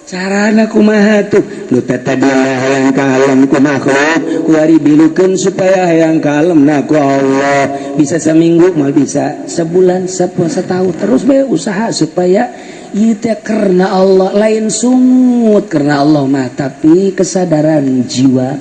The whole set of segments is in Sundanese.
Carana kumaha tuh? Nu tadina hayang kalem ku makhluk, kuari dilukeun supaya hayang kalem na ku Allah. Bisa seminggu mah, bisa sebulan, setahun, terus bae usaha supaya ieu teh karena Allah, lain sungut karena Allah mah, tapi kesadaran jiwa.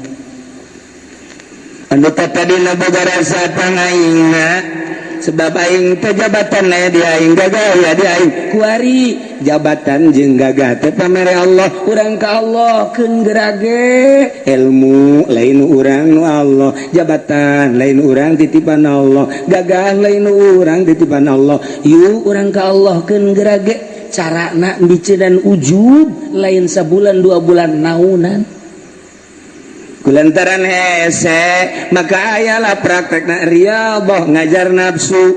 Anu tadina boga rasa pangaingna sebab aing teh jabatan aya di aing, gagah ya di aing, kuari jabatan jeung gagah teh pamere Allah. Urang ka Allah keun gerage ilmu lain urang nu Allah, jabatan lain urang titipan Allah, gagah lain urang titipan Allah. Yuk urang ka Allah keun gerage. Carana dan ujub lain sabulan 2 bulan, naunan. Kulantaran hese maka ayalah praktekna riyadhah, ngajar nafsu.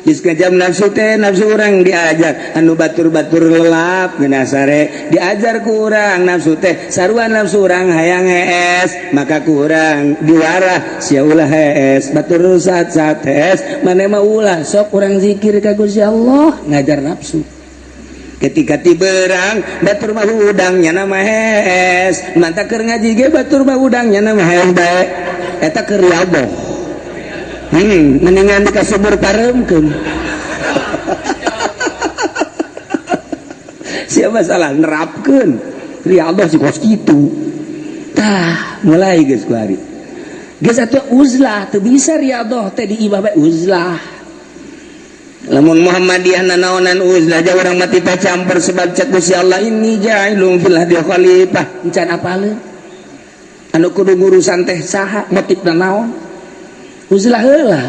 Geus ngajam nafsu teh, nafsu urang diajar anu batur-batur lelap geuna sare diajar ku urang nafsu teh. Sarua nafsu urang hayang hees, maka kurang diwarah, sia ulah hees, batur saat-saat hees maneh mah ulah, sok urang zikir ka Gusti Allah. Ngajar nafsu ketika tiberang batur mah hudangnya nama hees, mantap keur ngaji ge batur mah hudangnya nama hees bae. Eta keur riyadhah, mendingan di kasubur pareumkeun. Siapa salah nerapkeun riyadhah si kos kitu. Tah mulai geus kuari geus atuh uzlah, teu bisa riyadhah teh di imah bae uzlah. Lamun Muhammadiyah nanaonan uzlah jauh, urang mati teh campur, sebab cek Gusti Allah inni ja'ilun fil ardi khalifah. Encan apaleun anu kudu ngurusan teh saha, motifna naon, uzlah heula.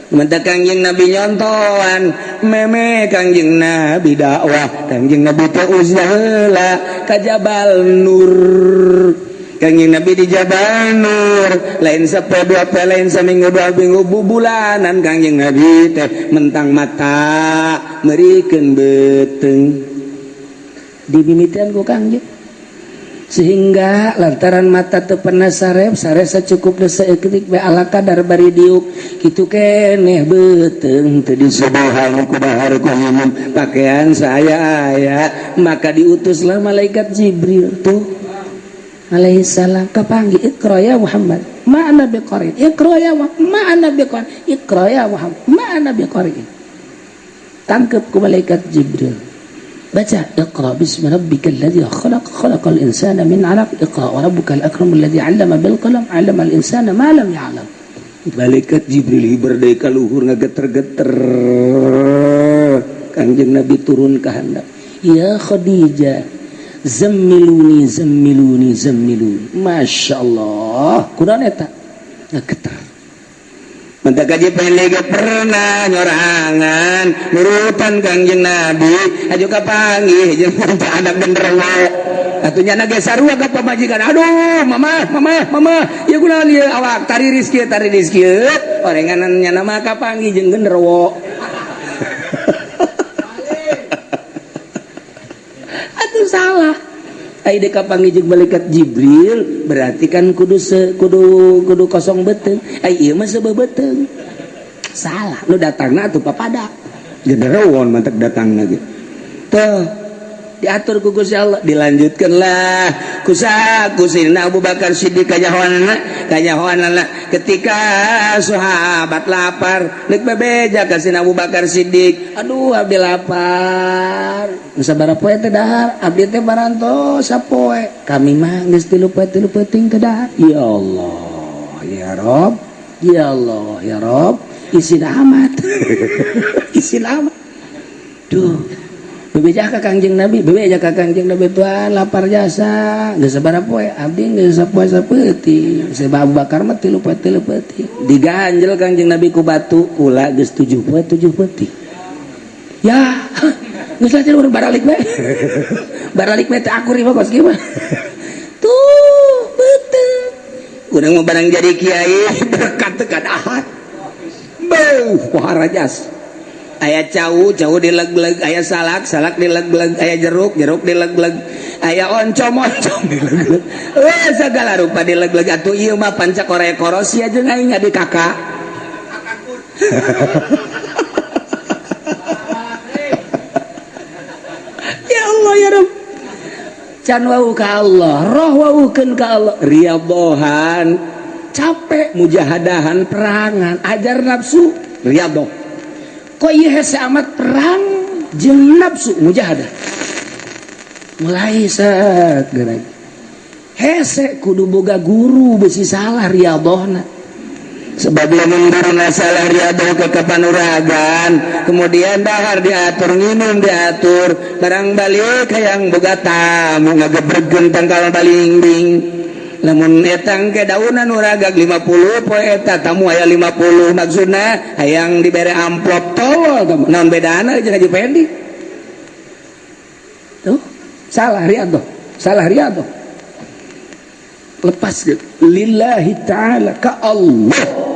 Menta Kangjeng Nabi nyontoan meme Kangjeng Nabi dakwah, Kangjeng Nabi teh uzlah heula ka Jabal Nur. Kangjeng Nabi di Jabal Nur lain sapoe dua poe, lain saminggu 2 minggu, bubulanan Kangjeng Nabi teh mentang mata merikeun beuteung dimimitian ku Kangjeng, sehingga lantaran mata teu pernah sarep sare sacukupna saeutik bae ala kadar bari diuk kitu keneh beuteung teu disubuhan ku dahar ku minum, pakaian saya aya. Maka diutuslah malaikat Jibril tuh alaihi salam kapanggih, "Iqra ya Muhammad." "Ma ana biqari." "Iqra ya Muhammad." "Ma ana biqari." "Iqra ya Muhammad." "Ma ana biqari." Tangkep ku malaikat Jibril, baca, "Iqra bismi rabbikal ladzi khalaq, khalaqal insana min 'alaq, iqra wa rabbukal akram alladzi 'allama bil qalam, 'allamal insana ma lam ya'lam." Malaikat Jibril hiber deui ka luhur ngageter-geter. Kangjeng Nabi turun ka handap, "Ya Khadijah, zammiluni, zammiluni, zammiluni." Masya Allah, kunaon eta ngageter? Mantap kaji pendek pernah nyorangan nurutan Kangjeng Nabi aju kapanggih jeung anak genderuwo atuh nya ge sarua ka pamajikan. "Aduh, mama, mama, mama, ieu kunaon ieu awak tariris kieu, tariris kieu?" Orenganan nya mah kapanggih jeung genderuwo atuh salah. Ai dek kapanggih jeung malaikat Jibril berarti kan kudu se, kudu kudu kosong beuteung. Ai ieu mah seubeuh beuteung, salah nu datangna atuh papada genderuwo mantak datangna ge. Tuh diatur ku Gusti Allah, dilanjutkanlah ku ku Sayyidina Abu Bakar Siddiq kanyahoanana kanyahoanana ketika sahabat lapar rek bebeja ka Sayyidina Abu Bakar Siddiq, "Aduh, abdi lapar." "Sabaraha poe teh dahar?" "Abdi teh barantos sapoe." "Kami mah geus 3 poe 3 peuting teh dahar." "Ya Allah ya Rob, ya Allah ya Rob, isin amat, isin amat." Duh, bebeja ka Kangjeng Nabi, bebeja ka Kangjeng Nabi, "Tuan, lapar jasa." "Geus sabaraha poe?" "Abdi geus sapoe sapeuting." Sebab Abu Bakar mah 3 poe 3 peuting. Diganjel Kangjeng Nabi ku batu, "Kula geus 7 poe 7 peuting." Ya geus lah, urang baralik bae, baralik bae teh akur mah kos kieu mah. Tuh beuteung urang mah barang jadi kiai berkat tekan ahad beuh pohara jas. Aya cau, cau dileg-leg, aya salak, salak dileg-leg, aya jeruk, jeruk dileg-leg, aya oncom, oncom dileg-leg, eh segala rupa dileg-leg. Atuh ieu mah panca Korea korosia jeung aing adik kakak. Ya Allah ya Rabb. Can wau ka Allah, roh waukeun ka Allah. Riyadhohan capek, mujahadahan perangan, ajar nafsu riyadhoh. Kok ieu hese amat perang jeung nafsu mujahadah. Mulai set geura. Hese kudu boga guru besi salah riyadhohna. Sebab lamun guruna salah riyadhoh ke kepanuragan, kemudian dahar diatur, nginum diatur, barang balik hayang boga tamu ngagebregeun tangkal balingbing. Lamun etang ke daunan uragag 50 poe eta tamu aya 50, maksudna hayang dibere amplop tolol, naon bedana jeung Haji Pendi. Tuh, salah riyadhoh, salah riyadhoh. Lepas gitu. Lillahi ta'ala ka Allah.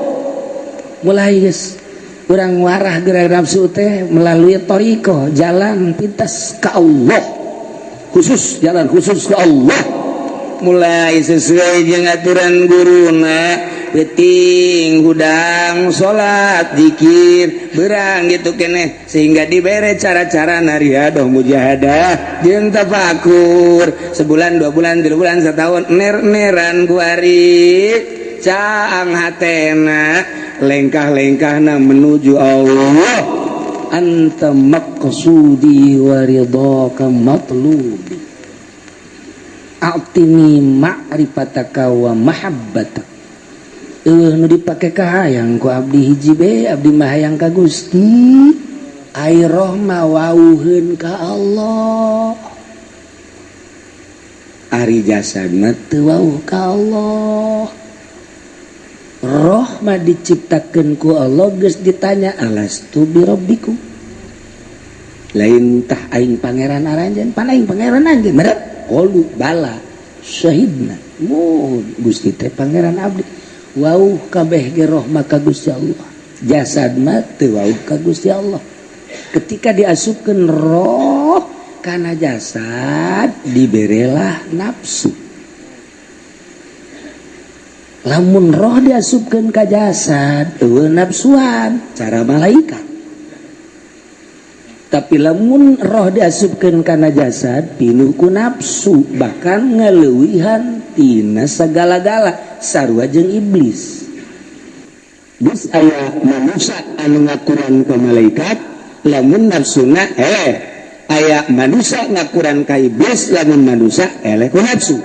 Mulai geus urang warah gerak nafsu teh melalui toriko, jalan pintas ke Allah, khusus jalan khusus ke Allah. Mulai sesuai jeung aturan guruna, peuting hudang salat zikir berang gitu keneh, sehingga dibere cara-cara nariadoh mujahadah jeung tafakur. Sebulan, 2 bulan, 3 bulan, setahun, ner-neran kuari caang hatena, lengkah-lengkahna menuju Allah. Anta maqsudi wa ridhaka matlubi, a'tini ma'rifataka wa mahabbatak. Eueuh nu dipake kahayang ku abdi hiji be, abdi mah hayang ka Gusti. Ai roh mah wauheun ka Allah, ari jasad mah teu wauh ka Allah. Roh mah diciptakeun ku Allah, geus ditanya alastu birabbikum, lain tah aing pangeran aranjeun? Pan aing pangeran anjeun bener. Qalu bala syahidna, mun Gusti teh pangeran abdi. Wauh kabeh ge roh mah ka Gusti Allah, jasad mah teu wauh ka Gusti Allah. Ketika diasupkeun roh kana jasad, diberelah nafsu. Lamun roh diasupkeun ka jasad, eueuh nafsuan cara malaikat. Tapi lamun roh diasupkeun kana jasad, pinuh ku nafsu, bahkan ngaleuwihan tina sagala-gala, sarua jeung iblis. Geus aya manusia anu ngakuran ka malaikat lamun nafsuna eleh, aya manusia ngakuran ka iblis lamun manusia eleh ku nafsu.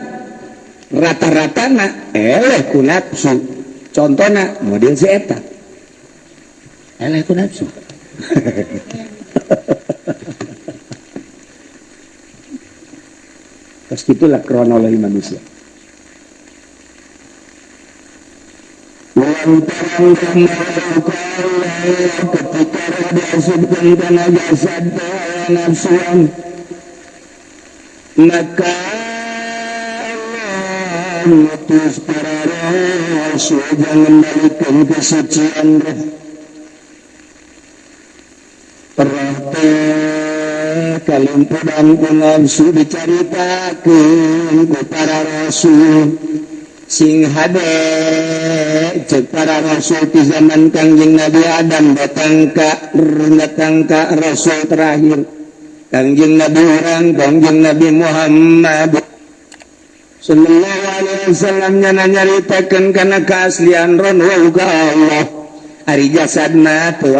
Rata-rata na eleh ku nafsu. Contohna model si eta eleh ku nafsu. Terus itulah kronologi manusia. Ketika diasupkan kana jasad nafsuan, maka ngutus para rasul mengembalikan kesucian roh. Roh teh kalimpudan ku nafsu, dicaritakeun ku para rasul sing hade. Cek para rasul di zaman Kangjeng Nabi Adam datang ka rasul terakhir, Kangjeng Nabi orang Kangjeng Nabi Muhammad sallallahu alaihi wasallam, nyana nyaritakeun kana keaslian roh ka Allah, ari jasadna teu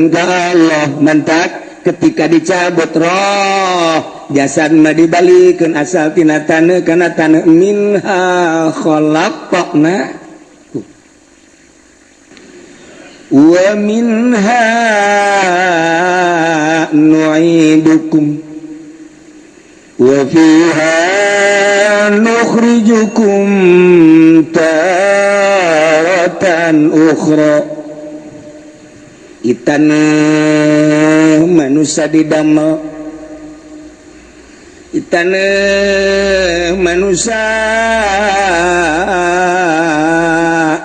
ka Allah. Mantak ketika dicabut roh, jasad mah dibalikeun asal tina taneuh kana taneuh, minha khalaqna wa minha nu'idukum wa fiha nukhrijukum taratan ukhra. Itaneuh manusia didamel, itaneuh manusia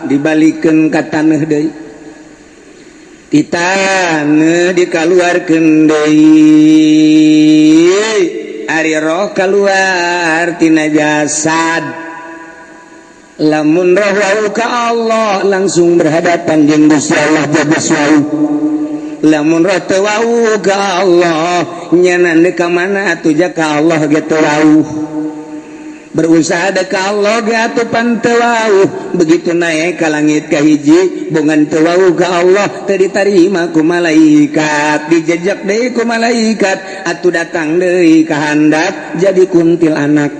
dibalikeun ka taneuh deui, ti taneuh dikaluarkeun deui. Ari roh keluar tina jasad, lamun roh wau ka Allah langsung berhadapan jeung Gusti Allah jaga wau. Lamun roh teu wau ka Allah, nyana ka mana atuh ja ka Allah ge teu wau. Berusaha da ka Allah ge atuh pan teu wawuh. Begitu naik ka langit kahiji, bongan teu wawuh ka Allah, teu ditarima ku malaikat, dijejak deui ku malaikat, atuh datang deui ka handap jadi kuntilanak.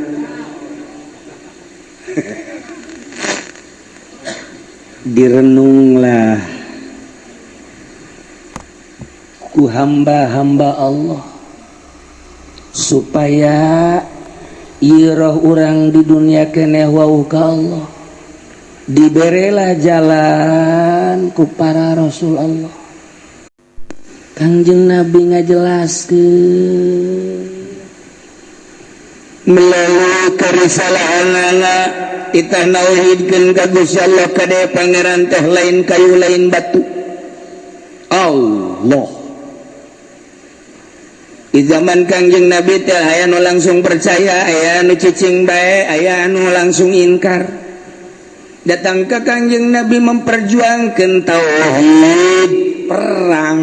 Direnunglah ku hamba-hamba Allah supaya iroh urang di dunia keneh wawuh ka Allah, diberelah jalan ku para rasul Allah. Kangjeng Nabi ngajelaskeun melalui kerisalahanana kita nauhidkeun ka Gusti Allah, kade pangeran teh lain kayu, lain batu, Allah. Di zaman Kangjeng Nabi teh aya nu langsung percaya, aya nu cicing bae, aya nu langsung inkar. Datang ke Kangjeng Nabi memperjuangkan tauhid, perang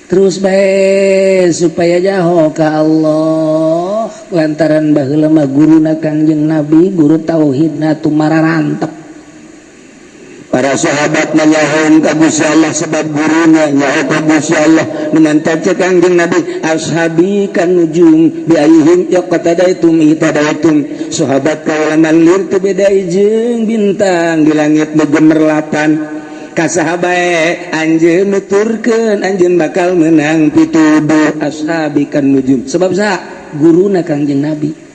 terus bae supaya jaho ka Allah, lantaran baheula mah guruna Kangjeng Nabi guru tauhidna tumararantep. Para sahabat nanyahoan ka Gusti Allah sebab guruna nyaho ka Gusti Allah. Nu mantak cek Kangjeng Nabi, ashabi kan nujum bi ayyihim yaqtadaitum ihtadaitum. Sahabat kaula lir teu beda jeung bintang di langit nu gemerlapan. Ka saha bae anjeun nuturkeun, anjeun bakal menang pituduh. Ashabi kan nujum, sebab saha? Guruna Kangjeng Nabi.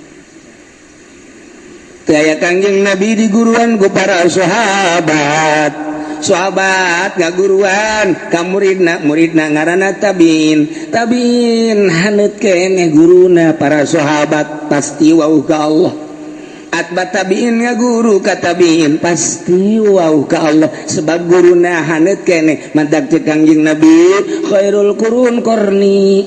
Teu aya Kangjeng Nabi di guruan ku para sahabat, sahabat ngaguruan ka muridna, muridna ngaranna tabiin, tabiin haneut keneh guruna para sahabat, pasti wawuh ka Allah. Atba tabiin ngaguru ka tabiin, pasti wawuh ka Allah sebab guruna haneut keneh. Mantak cek Kangjeng Nabi, khairul qurun qarni,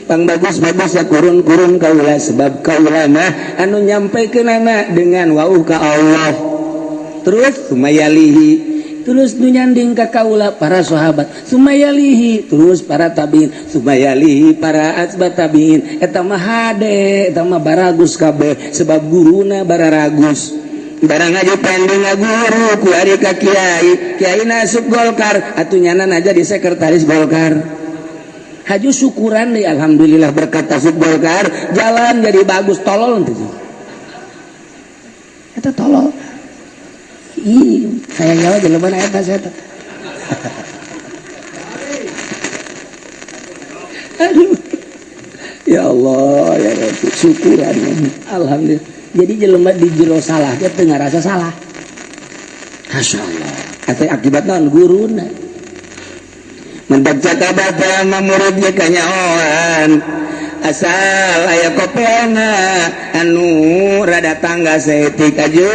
pang bagus-bagus ya kurun-kurun kaula, sebab kaula mah anu nyampaikeunana dengan wawuh ka Allah. Terus sumayalihi, terus nu nyanding ka kaula para sahabat, sumayalihi, terus para tabiin, sumayalihi para atba tabiin. Eta mah hade, eta mah baragus kabeh sebab guruna bararagus. Barang aja pending ngaguru ku ari ka kiai, kiai asup Golkar atuh nyana aja di sekretaris Golkar. Haju syukuran deh, alhamdulillah berkat asup Golkar jalan jadi bagus. Tolol tuh eta, tolol. Ih, saya nyawa jelema eta saya. Aduh, ya Allah ya Rabbi, syukuran alhamdulillah. Jadi jelema di jero salah dia teu ngarasa salah. Masya Allah, atau akibat naon? Guruna. Mentak cakabata sama muridnya kanyahoan, asal aya kopeana anu rada tangga saeutik aju,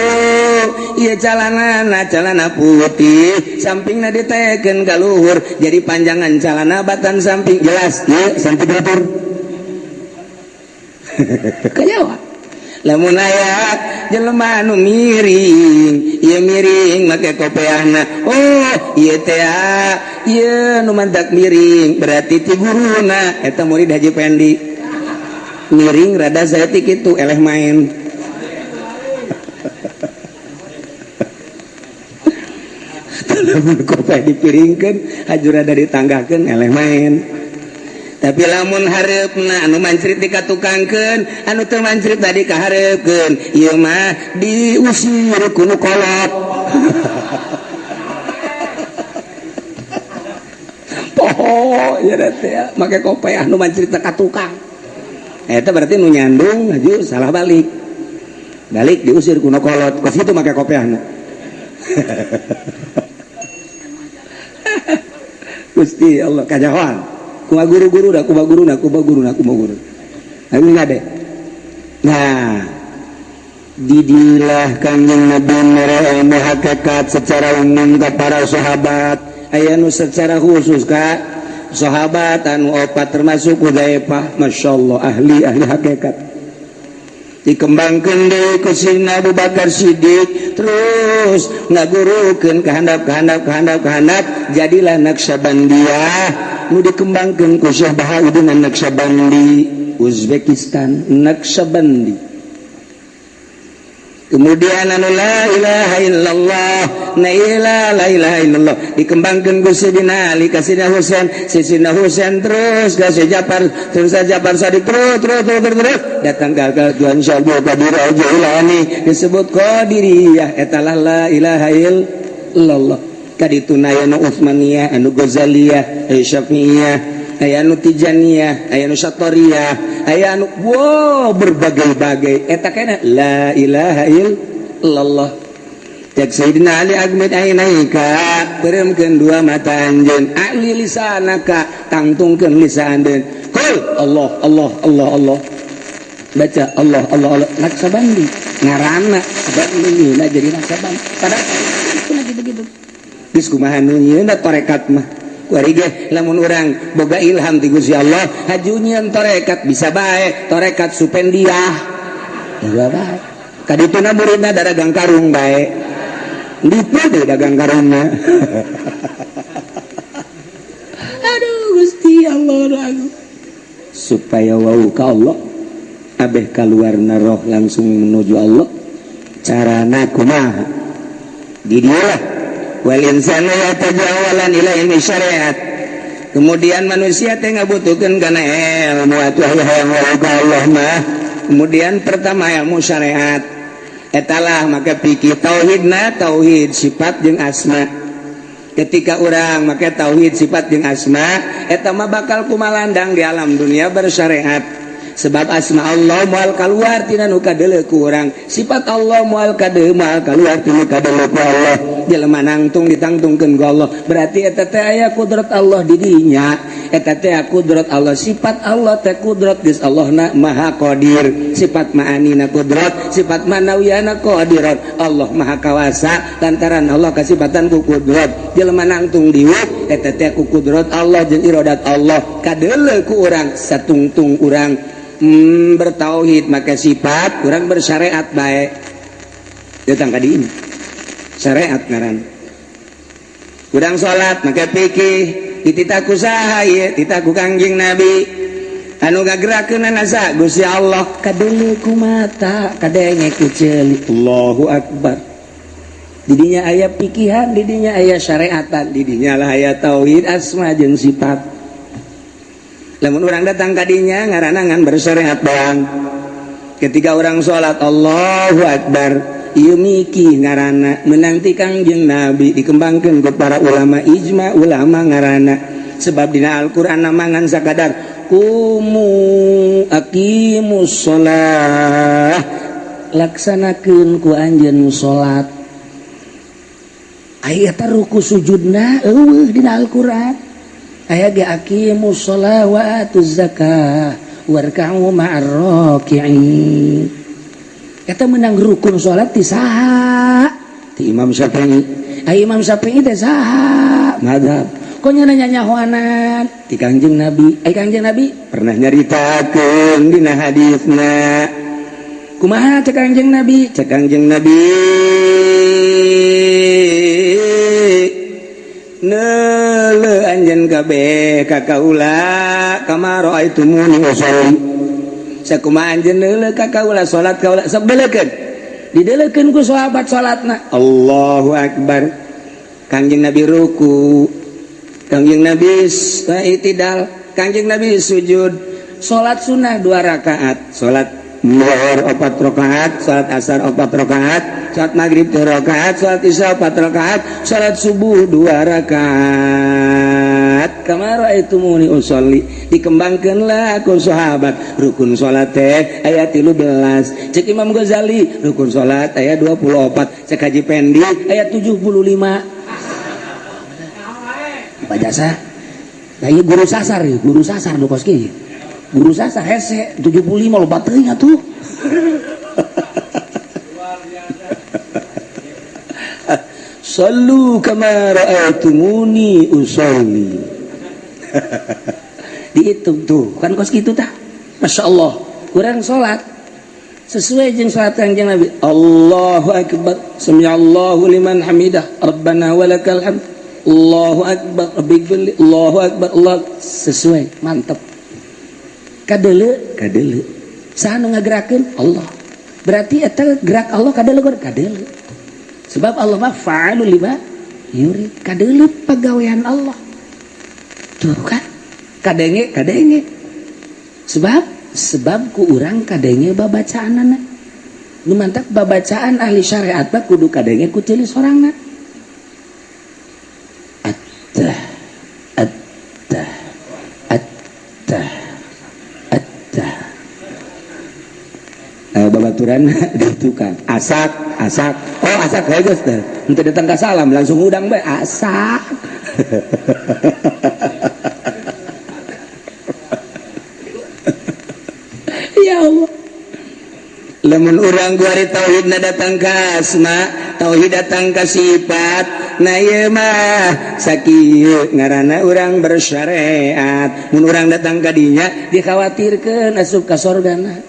ieu calanana calana putih, sampingna ditekeun ka luhur, jadi panjangan calana batan samping, jelas ieu samping batur kanyahoan. Lamun aya jelema anu miring, ieu miring make kopeahna, oh ieu teh ieu nu mantak miring berarti ti guruna. Eta murid Haji Pendi miring rada saeutik itu eleh main. Lamun kopeah dipiringkeun haju rada ditanggahkeun, eleh main. Tapi lamun hareupna anu mancrit dikatukangkeun, anu teu mancrit tadi kahareupkeun, ieu mah diusir ku nu kolot. Poho ya teh make kopeah nu mancrit ka tukang. Eta berarti nu nyandung haju salah, balik balik diusir ku nu kolot, kos kitu make kopeahna. Gusti Allah, kajahoan kuma guru-guru dah, kuma guru nah, kuma guru nah, kuma guru. Nah, ngade. Nah, didilah Kangjeng Nabi mere ilmu hakikat secara umum ke para sahabat, aya nu secara khusus ka sahabat anu opat termasuk Hudzaifah, Masya Allah ahli-ahli hakikat. Dikembangkan deui ku Sayyidina Abu Bakar Siddiq, terus ngagurukeun ka handap ka handap ka handap ka handap, jadilah Naqsyabandiyah nu dikembangkan ku Syekh Bahauddin Naqsyabandi. Uzbekistan, Naqsyabandi. Kemudian anu la ilaha illallah, na la ilaha illallah dikembangkan ku Sayyidina Ali ka Sayyidina Husain, Sayyidina Husain terus ke Syekh Japar, terus ke Japar Sadiq, terus terus terus terus, terus datang ke Tuhan Syekh Abdul Qadir Jailani, disebut Qadiriyah. Etalah la ilaha illallah. Kadituna aya nu Utsmaniyah, anu Ghazaliyah, aya Syafi'iyah, aya anu Tijaniyah, aya anu Satoriyah, aya anu, wow, berbagai-bagai. Eta kana la ilaha illallah. Cek Sayyidina Ali, "Aghmid ainaika," peureumkeun dua mata anjeun, "A'li lisanaka," tangtungkeun lisan anjeun, "Qul Allah, Allah, Allah, Allah," baca Allah, Allah, Allah. Naksabandi ngaranna, sebab nu jadi Naksabandi padahal itu gitu-gitu. Geus kumaha nu nyieun tarekat mah? Kuari ge lamun urang boga ilham ti Gusti Allah, haju nyieun tarekat bisa bae, tarekat Supendiah bisa bae. Kadituna muridna dagang karung bae, nipu deh dagang karungna. Aduh, Gusti Allah, aku supaya wau ka Allah, abeh kaluarna roh langsung menuju Allah, carana kumaha? Di dialah wal insanu yatajawalan ila ilmi syariat. Kemudian manusia teh ngabutuhkeun kana ilmu atuh, hayang wau ka Allah mah. Kemudian pertama ilmu syariat, etalah maka pikir tauhidna tauhid sifat jeung asma. Ketika orang make tauhid sifat jeung asma, eta mah bakal kumalandang di alam dunia bersyariat, sebab asma Allah moal keluar tina nu kadeuleu ku urang, sifat Allah moal kade moal keluar tina kadeuleu ku Allah. Jelema nangtung ditangtungkeun ku Allah, berarti eta teh aya kudrat Allah di dinya. Eta teh kudrat Allah, sifat Allah teh kudrat. Geus Allah na maha qadir, sifat ma'anina kudrat, sifat manawiyana qadirat. Allah maha kawasa lantaran Allah kasifatan ku kudrat. Jelema nangtung diwuk, eta teh ku kudrat Allah jeung iradat Allah kadeuleu ku urang. Satungtung urang bertauhid maka sifat, kurang bersyariat baik, datang ka ini syariat ngaran. Kurang salat maka pikir dititah ku saha ieu? Titah ku Kangjeng Nabi. Anu ngagerakeun saha? Gusti Allah. Kadeuleu ku mata, kadenge ku ceuli. Allahu akbar. Didinya aya pikihan, didinya aya syariatan, didinya lah aya tauhid asma jeung sifat. Lamun orang datang kadinya, ngaranna ngan bersyariat doang. Ketika orang sholat, Allahu akbar, ieu mikih ngaranna, menang ti Kangjeng Nabi, dikembangkan ke para ulama, ijma ulama ngaranna, sebab dina Al-Qur'an namangan sakadar qumu aqimus shalah, laksanakeun ku anjeun salat. Aya eta ruku sujudna euweuh dina Al-Qur'an. Aya ge aqimus shalah wa atuz zakah warka'u ma'ar raki'in. Eta menang rukun salat ti saha? Ti Imam Syafi'i. Ai Imam Syafi'i teh saha? Mazhab kok nya nyahoanan ti Kangjeng Nabi. Ai Kangjeng Nabi pernah nyaritakeun dina hadisna. Kumaha cek Kangjeng Nabi? Cek Kangjeng Nabi, "Neuleu anjeun kabeh ka kaula, kama raaitumuni usolli," sakumaha anjeun neuleu ka kaula salat. Kaula sok deuleukeun. Dideuleukeun ku sahabat salatna. Allahu akbar. Kangjeng Nabi ruku, Kangjeng Nabi itidal, Kangjeng Nabi sujud. Salat sunnah dua rakaat, salat zuhur opat rakaat, salat asar opat rakaat, salat maghrib dua rakaat, salat isya opat rakaat, salat subuh dua rakaat. Kama raaitumuni usolli. Dikembangkanlah ku sahabat, rukun salat teh aya 13. Cek Imam Ghazali rukun salat aya 24, cek Haji Pendi aya 75. Pak jasa. Nah, ieu guru sasar ya, guru sasar nu kos kieu. Guru sasar hese 75 loba teuing atuh. Sallu kama ra'aitumuni usolli. Dihitung tuh, kan kos kitu tah. Masya Allah, kurang salat sesuai jeung salat Kangjeng Nabi. Allahu akbar, sami'allahu liman hamidah, rabbana walakal hamd. Allahu akbar, rabbighfirli, Allahu akbar, Allah sesuai, mantap. Kadeuleu, kadeuleu. Saha nu ngagerakeun? Allah. Berarti eta gerak Allah kadeuleu kadeuleu. Sebab Allah mah fa'alul lima yurid. Kadeuleu pagawean Allah. Tuh kan? Kadenge, kadenge. Sebab ku urang kadenge babacaanana. Nu mantak babacaan ahli syariat mah kudu kadenge ku ceuli sorangan. Attah, attah, attah, attah. Babaturan di tukang asak, asak. Oh, asak geus teh. Henteu datang ka salam langsung udang bae asak. Ya Allah. Lamun urang guari tauhidna datang ka asma, tauhid datang ka sifat, nah ieu mah sakieu ngaranna urang bersyariat. Mun urang datang ka dinya dikhawatirkeun asup ka sorgana.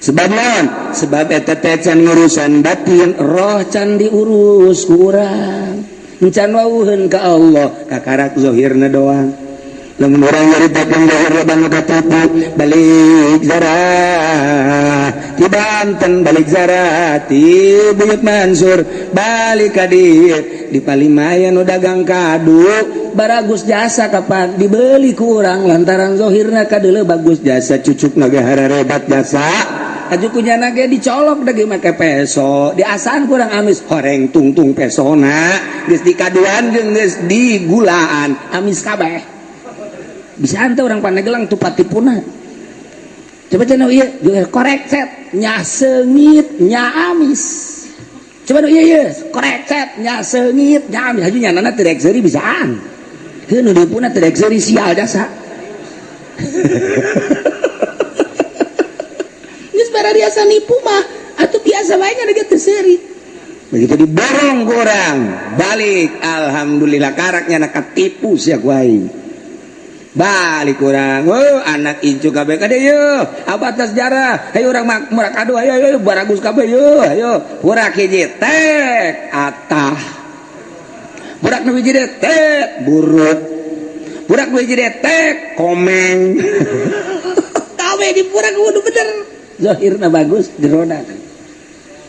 Sebab naon? Sebab eta teh can ngurusan batin, roh can diurus ku urang. Can wawuheun ka Allah, kakarak zahirna doang. Lamun urang nyaritakeun zahir loba nu katipu, balik zarah ti Banten, balik zarah ti Buyut Mansur, balik ka dieu di Palimayan nu dagang kadu baragus jasa kapan dibeli ku urang lantaran zahirna kadeuleu bagus jasa, cucukna ge harerebat jasa. Aju kunyana ge dicolok dagi make peso, diasaan kurang amis horeng tungtung pesona, geus dikaduan jeung geus digulaan amis kabeh. Bisa ante orang Pandeglang tuh patipuna. Coba cenah ieu juga korek set nya seungit nya amis. Coba nu ieu ieu korek set nya seungit nya amis, haju nyanana teu rek seuri bisaan. Heuh nu dipuna teu rek seuri sial jasa. Geus bara biasa nipu mah atuh biasa bae nya teu seuri. Begitu diborong ku urang balik alhamdulillah karaknya nak katipu sia ku aing. Balik kurang, oh, anak incu kabeh kade yeuh, abah sejarah, ayo urang murak aduh, ayo ayo baragus kabeh yeuh, ayo purak hiji tek atah, purak nu hiji tek buruk, purak nu hiji tek komeng, kabeh di purak kudu bener, zahirna bagus, jerona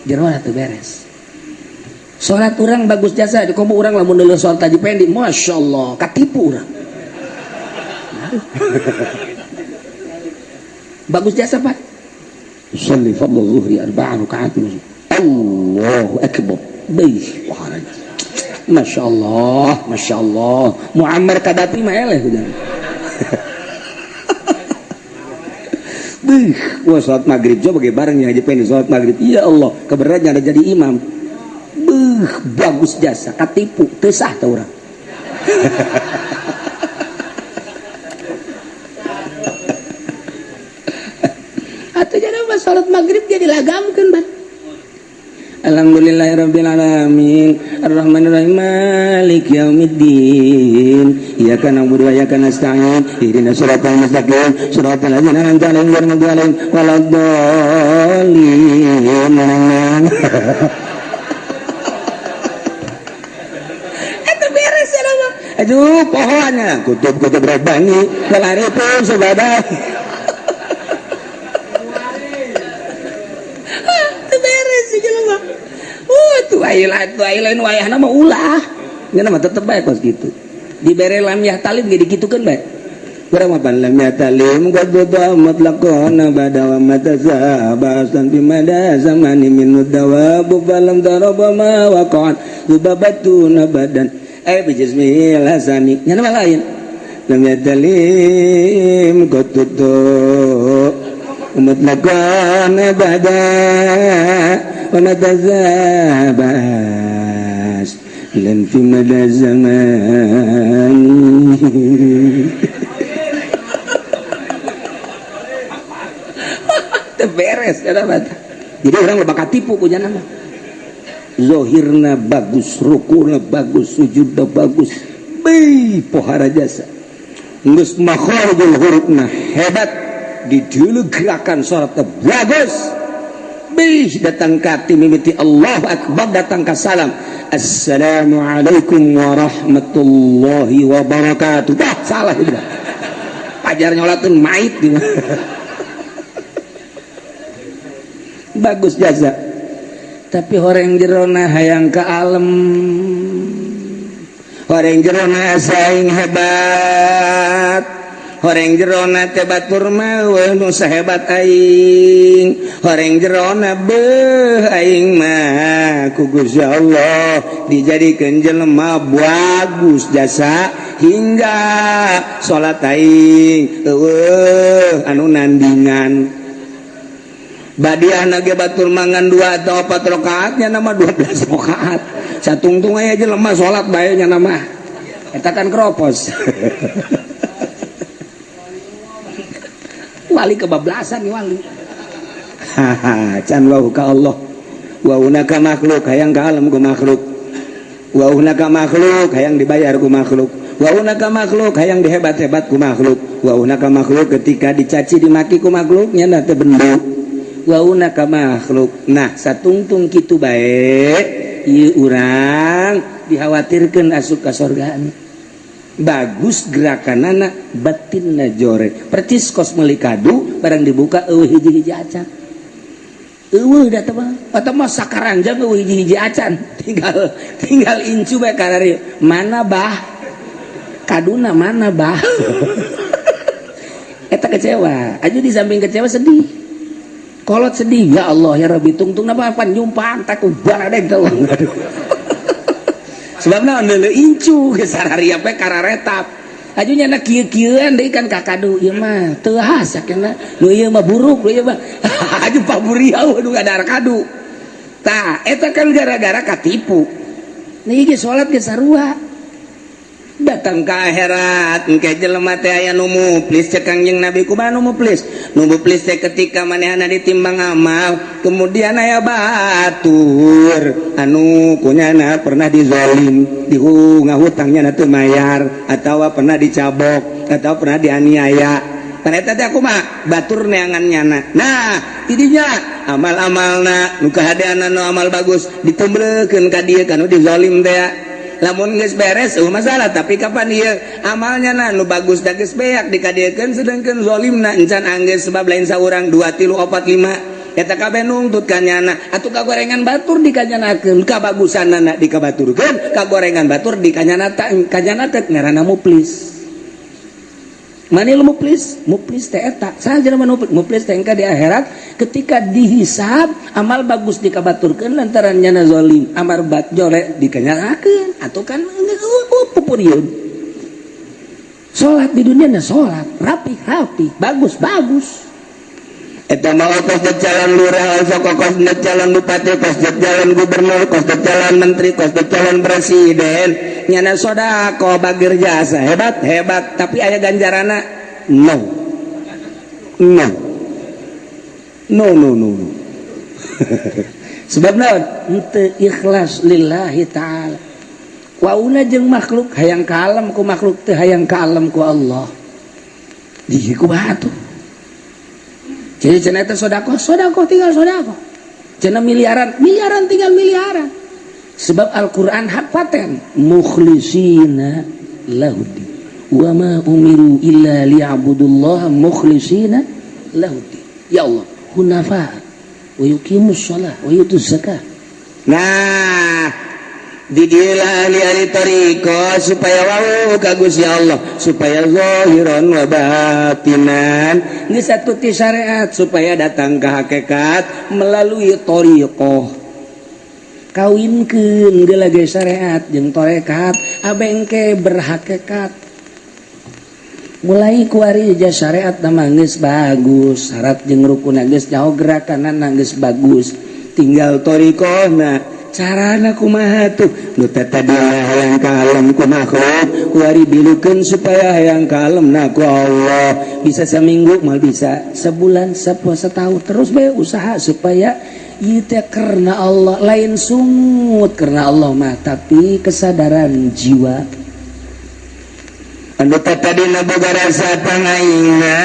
jerona teu beres. Salat urang bagus jasa, komo urang lamun deuleu salat Haji Pendi, masyaallah, katipu urang. Bagus jasa Pak. Sholli fadl zuhri arba'a rakaat. Allahu akbar. Baik. Masya Allah, Masya Allah. Muammar Gaddafi mah eleh hujan. Beuh, wah salat maghrib coba ge bareng yang Haji Pendi salat maghrib. Ya Allah, keberadnya ada jadi imam. Beuh, bagus jasa, katipu, teu sah teh urang. Salat maghrib jadi lagamkeun ban. Alhamdulillahirabbil alamin arrahmanirrahim maliki yaumiddin iyyaka na'budu wa iyyaka nasta'in ihdinas siratal mustaqim siratal ladzina an'amta 'alaihim ghairil maghdubi 'alaihim waladdallin. Eta beres ya mah. Aduh pohoannya kutub-kutub rabbani wal arifun subhanahu. Lain wayahna mah ulah. Nya mah tetep bae kos kitu. Dibere lam yahtalim ge dikitukeun bae. Urang mah pan lam yahtalim qad mutlaqan bada wa matazabasan bi mada zamani min dawabu falam daraba ma waqan zubabatun abadan ay bi jismil hasani. Nya mah lain. Lam yahtalim qad mutlaqan bada wa natazabas lan fi mada zamani. Teu beres eta mah. Jadi orang loba katipu ku jana mah. Zahirna bagus, rukuna bagus, sujudna bagus. Beuh, pohara jasa. Geus makharijul hurufna hebat, dideuleu gerakan salatna bagus. Bih datang ka mimiti Allahu Akbar datang ka salam Assalamualaikum warahmatullahi wabarakatuh. Dah salah itu. Pajar nyolatkeun mait gitu. Bagus jasa. Tapi horeng jerona hayang ka alem. Horeng jerona saing hebat. Horeng jerona teh batur mah nu sahebat aing. Horeng jerona beuh aing mah ku Gusti Allah dijadikeun jelema bagus jasa hingga salat aing eueuh anu nandingan. Badiahna ge batur mangan 2 atau 4 rakaat nya nama 12 rakaat. Satungtung aya jelema salat bae nya nama. Eta kan keropos. Wali kebablasan nih wali. Haha, can wau ka Allah. Wa hunaka makhluk hayang ka alam ku makhluk. Wa hunaka makhluk hayang dibayar ku makhluk. Wa hunaka makhluk hayang dihebat-hebat ku makhluk. Wa hunaka makhluk ketika dicaci dimaki ku makhluk nya teh bendo. Wa hunaka makhluk. Nah, satungtung kitu bae ieu urang dikhawatirkeun asup ka sorgaan. Bagus gerakanana batinna jore percis kos meuli kadu barang dibuka eueuh hiji-hiji acan eueuh da teh mah atau mah sakaranjang eueuh hiji-hiji acan tinggal tinggal incu bae karari mana bah kaduna mana bah. Eta kecewa aja, di samping kecewa sedih kolot sedih ya Allah ya Rabbi tungtung apa apa nyumpang tak baradeg teh. Sebabna neuleuh incu geus sarariap we kararetap. Aju nya kieu-kieuan deui kan kakadu ieu mah teu khas sakena nu ieu mah buruk nu ieu mah aju paburiau nu ngadar kadu. Tah eta kan gara-gara katipu. Nah ieu ge salat ge sarua. Datang ke akhirat engke jelema teh aya nu muflis cek Kangjeng Nabi kumaha nu muflis? Nu muflis teh ketika manehna ditimbang amal kemudian aya batur anu kunyana pernah dizolim dihutangnya na teu mayar atawa pernah dicabok atau pernah dianiaya. Kan eta teh kumaha batur neangan nyana. Nah tidinya amal-amalna nu kahadeanna nu amal bagus ditemblekeun ka dieu kanu dizolim teh. Lamun geus beres eueuh masalah, tapi kapan ieu amalnya na nu bagus da geus beak dikadiekeun sedengkeun zalimna encan anggeus sebab lain saurang 2 3 4 5 eta kabeh nungtut ka nyana atuh kagorengan batur dikanyanakeun kabagusanana dikabaturkeun kagorengan batur dikanyana kanyana teh ngaranna muflis. Mana lu muflis? Muflis teh eta. Saha jelema nu muflis teh engka di akhirat ketika dihisab amal bagus dikabaturkeun lantaran nyana zalim, amal bat jore dikanyanakeun atuh kan pupurieun. Salat di dunia na salat rapi rapi, bagus bagus. Eta mah kos calon lurah, sok kos calon bupati, kos calon gubernur, kos calon menteri, kos calon presiden. Nyana sodako bagir jasa hebat hebat, tapi aya ganjarana no no no no no, no. Sebab naon henteu ikhlas lillahi ta'ala. Wauna jeung makhluk hayang kalem ku makhluk teh hayang kalem ku Allah. Di kumaha tuh? Jadi cenah eta sodako sodako tinggal sodako. Cenah miliaran miliaran tinggal miliaran. Sebab Al-Quran hak paten mukhlisina lahuddin wa ma umiru illa liya'budullaha mukhlisina lahuddin. Ya Allah hunafa wa yuqimus shalah wa yutuz zakah. Nah didilah ahli-ahli thariqah supaya wau ka Gusti Allah supaya zahiran wa batinan geus satu ti syariat supaya datang ke hakikat melalui thariqah. Kawinkeun geula ge syariat jeung tarekat abengke berhakikat. Mulai kuari ja syariat mah geus bagus, syarat jeung rukun geus jauh gerakanna geus bagus, tinggal thariqahna carana kumaha tuh nu tadina hayang ka alam ku makhluk kuari bilukeun supaya hayang ka alamna ku Allah. Bisa seminggu mal bisa sebulan setahun terus bae usaha supaya ieu teh karena Allah, lain sungut karena Allah mah tapi kesadaran jiwa. Anu tadina boga rasa pangaingna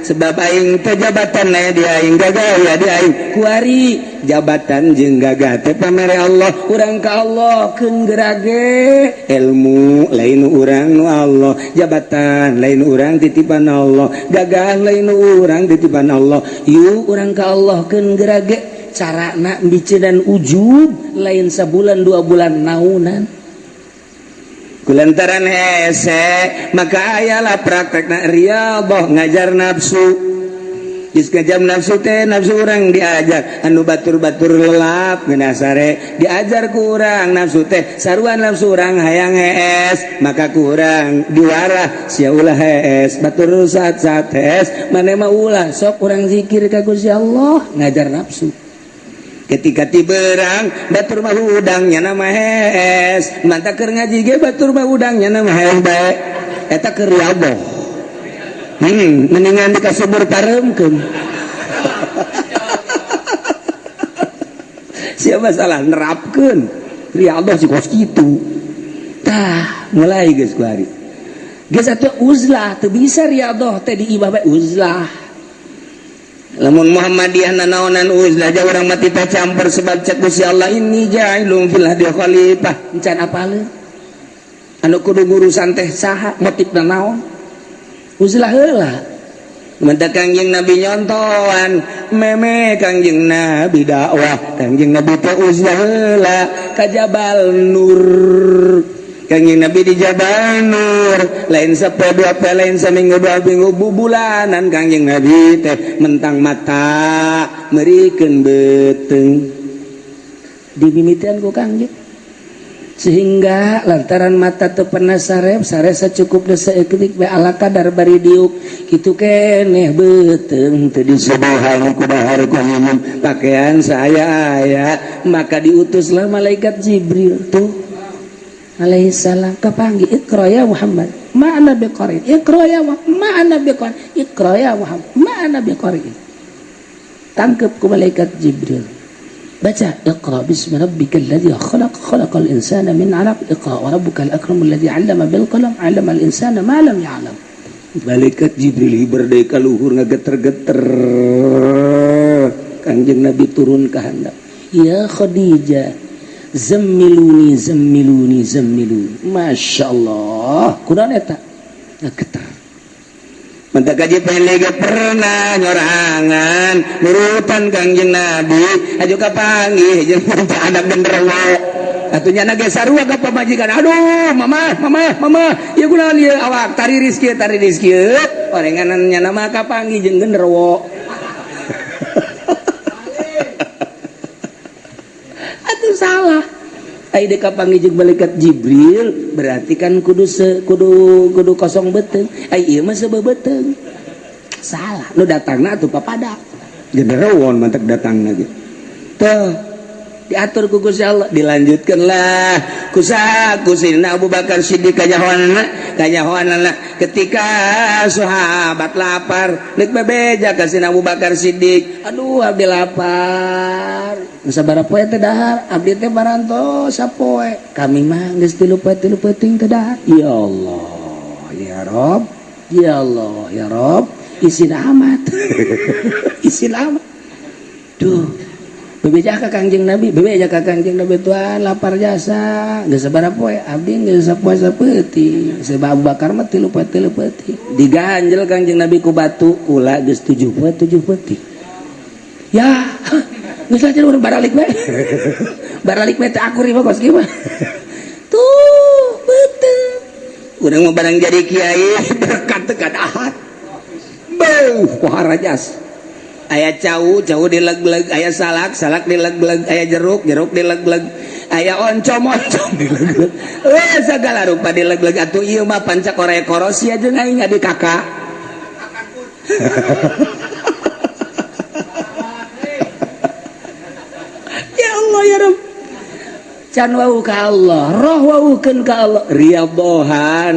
Sebab aing teh jabatan aya di aing, gagah aya di aing. Kuari jabatan jeung gagah teh pamere Allah. Urang ka Allah keun gerage. Ilmu lain urang, nu Allah. Jabatan lain urang, titipan Allah. Gagah lain urang, titipan Allah. Yuk, urang ka Allah keun gerage. Cara nak dan ujub lain sebulan 2 bulan, naunan. Kulantaran hese, maka ayalah praktek na riyadhah, ngajar nafsu. Geus ngajar nafsu teh, nafsu urang diajar anu batur-batur lelap ngeunah sare, diajar ku urang nafsu teh. Saruan nafsu urang hayang hees, maka kurang diwarah, sia ulah hees, batur saat-saat hees maneh mah ulah, sok urang zikir ka Gusti Allah. Ngajar nafsu ketika tiberang, batur mah hudang, nyana mah hees. Mantap, keur ngaji ge batur mah hudang, nyana mah hees bae. Eta keur riyadhah. Mendingan di kasubur pareumkeun. Siapa salah nerapkeun riyadhah si kos kitu. Tah, mulai geus kuari geus atuh uzlah. Teu bisa riyadhah teh di imah bae, uzlah. Lamun Muhammadiyah nanaonan uzlah, jauh urang mati teh campur, sebab cek Gusti Allah, inni ja'ilun fil ardi khalifah. Encan apaleun anu kudu ngurusan teh saha, motifna naon. Uzlah heula. Mentak Kangjeng Nabi nyontohan meme Kangjeng Nabi dakwah, Kangjeng Nabi teh uzlah heula ka Jabal Nur. Kangjeng Nabi di Jabal Nur lain sapoe dua poe, lain saminggu 2 minggu, bubulanan. Kangjeng Nabi teh mentang mata merikeun beuteung dimimitian ku Kangjeng, sehingga lantaran mata teu pernah sarep, sare sacukup saeutik bae, ala kadar bari diuk kitu keneh. Beuteung teu disubuhan ku dahar, ku minum, pakaian saya aya. Maka diutuslah malaikat Jibril tuh alaihi salam, kapanggih, "Iqra ya Muhammad." "Ma ana biqari." "Iqra ya Muhammad." "Ma ana biqari." "Iqra ya Muhammad." "Ma ana biqari." Tangkep ku malaikat Jibril, baca, "Iqra bismi rabbikal ladzi khalaq, khalaqal insana min 'alaq, iqra wa rabbukal akram alladzi 'allama bil qalam, 'allamal insana ma lam ya'lam." Malaikat Jibril hiber deui ka luhur, ngageter-geter. Kangjeng Nabi turun ka handap, "Ya Khadijah, zammiluni, zammiluni, zammiluni." Masya Allah, kunaon eta ngageter. Mentak kaji pendek pernah nyorangan nurutan Kangjeng Nabi, aju kapanggih jeung anak genderuwo. Atuh nyana ge sarua ka pamajikan, "Aduh, mama, mama, mama, ieu kunaon ieu awak tariris kieu, tariris kieu?" Orenganan nyana mah kapanggih jeung genderuwo. Atuh salah. Ai deuk kapanggih jeung malaikat Jibril berarti kan kudu se, kudu kudu kosong beuteung. Ai ieu mah seubeuh beuteung. Salah. Nu datangna atuh papada. Genderuwo mantek datangna ge. Tuh diatur ku Gusti Allah, dilanjutkanlah ku Sayyidina Abu Bakar Siddiq kanyahoanana kanyahoanana ketika sahabat lapar, rek bebeja ka Sayyidina Abu Bakar Siddiq, "Aduh, abdi lapar. Sabaraha poe teh dahar?" "Abdi teh barantos sapoe." "Kami mah geus 3 poe 3 peuting teh dahar." "Ya Allah ya Rob, ya Allah ya Rob." Isin amat, isin amat. Duh, bebeja ka Kangjeng Nabi, bebeja ka Kangjeng Nabi, "Tuan, lapar jasa. Geus sabaraha poe?" "Abdi geus sapoe sapeuting." Sebab Abu Bakar mah 3 poe 3 peuting. Diganjel Kangjeng Nabi ku batu, "Kula geus 7 poe 7 peuting." Ya geus lah, urang baralik bae, baralik bae, teh akur mah kos kieu mah. Tuh beuteung urang mah barang jadi kiai, berkat teu ahad. Beuh, pohara jas. Aya cau, cau dileg-leg. Aya salak, salak dileg-leg. Aya jeruk, jeruk dileg-leg. Aya oncom, oncom dileg-leg. Eh, segala rupa dileg-leg. Atuh ieu mah panca korek korosi jeung aing adik kakak. Ya Allah ya Rabb, can wau ka Allah, roh waukeun ka Allah. Riyadhohan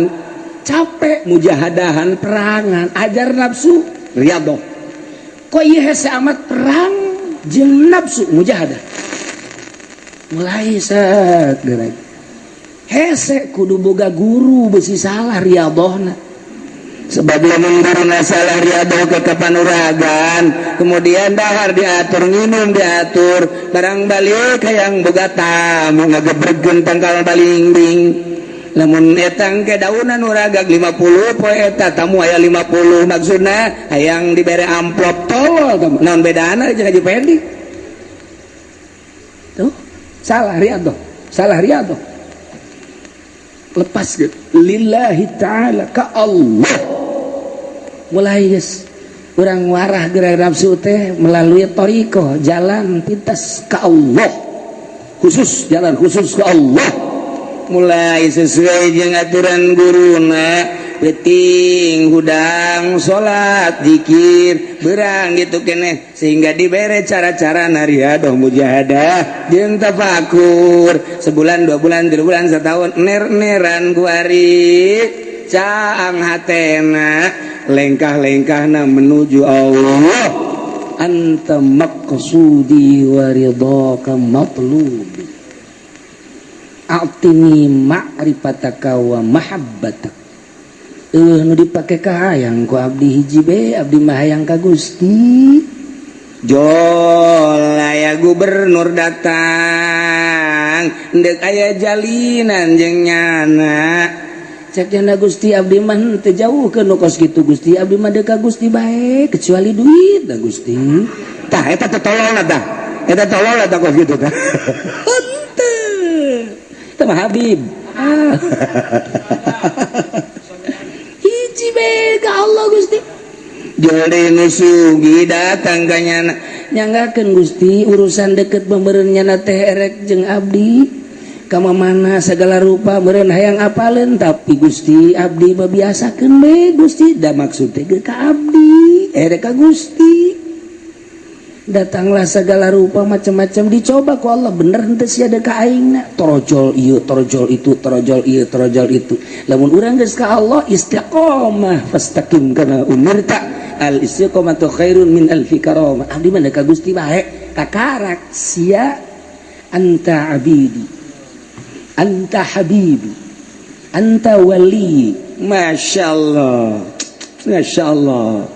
capek, mujahadahan perangan, ajar nafsu riyadhoh. Kok ieu hese amat perang jeung nafsu, mujahadah mulai set gerak hese. Kudu boga guru, besi salah riyadhohna. Sebab lamun guruna salah riadoh ke kepanuragan, kemudian dahar diatur, nginum diatur, barang balik hayang boga tamu ngagebregkeun tangkal balingbing. Lamun etang ke daunan uragag 50 poe eta tamu aya 50, maksudna hayang dibere amplop, tolol. Naon bedana jeung Haji Pendi? Tuh, salah riadoh, salah riadoh. Lepas gitu, lillahi ta'ala, ka Allah. Mulai geus urang warah gerak nafsu teh melalui toriko, jalan pintas ka Allah, khusus, jalan khusus ke Allah. Mulai sesuai jeung aturan guruna, peting hudang salat, zikir, berang gitu keneh, sehingga dibere cara-cara nariadoh, mujahadah jeung tafakur. Sebulan, 2 bulan, 3 bulan, setahun, ner-neran kuari caang hatena, lengkah-lengkahna menuju Allah. Anta maqsudi wa ridhaka matlubi, a'tini ma'rifataka wa mahabbatak. Nu dipake kahayang ku abdi hiji be, abdi mah hayang ka Gusti. Jol aya gubernur datang ndek aya jalinan jeung nyana. Cek nyana, "Gusti, abdi mah teu jauh ke nu kos kitu. Gusti, abdi mah deuk ka Gusti bae, kecuali duit dah, Gusti." Tah, eta teh tololna, tah eta tololna tah, kos kitu tah. Henteu, eta mah Habib. Ah. Hiji be ka Allah, Gusti. Jol nu sugi datang ka nyana, "Nyanggakeun, Gusti, urusan deket pemeureun nyana teh erek jeung abdi ka mana segala rupa meureun hayang apaleun, tapi Gusti, abdi mah biasakeun be, Gusti, da maksud teh ka abdi erek ka Gusti." Datanglah segala rupa macam-macam, dicoba ku Allah, bener henteu sia ka aingna. Torojol ieu, torojol itu, torojol ieu, torojol itu. Lamun urang geus ka Allah, istiqomah, fastaqim kama umirta, al istiqomatu khairun min alfi karomah. Abdi mah ka Gusti bae. Kakarak sia, anta abidi, anta habibi, anta wali. Masya Allah, Masya Allah.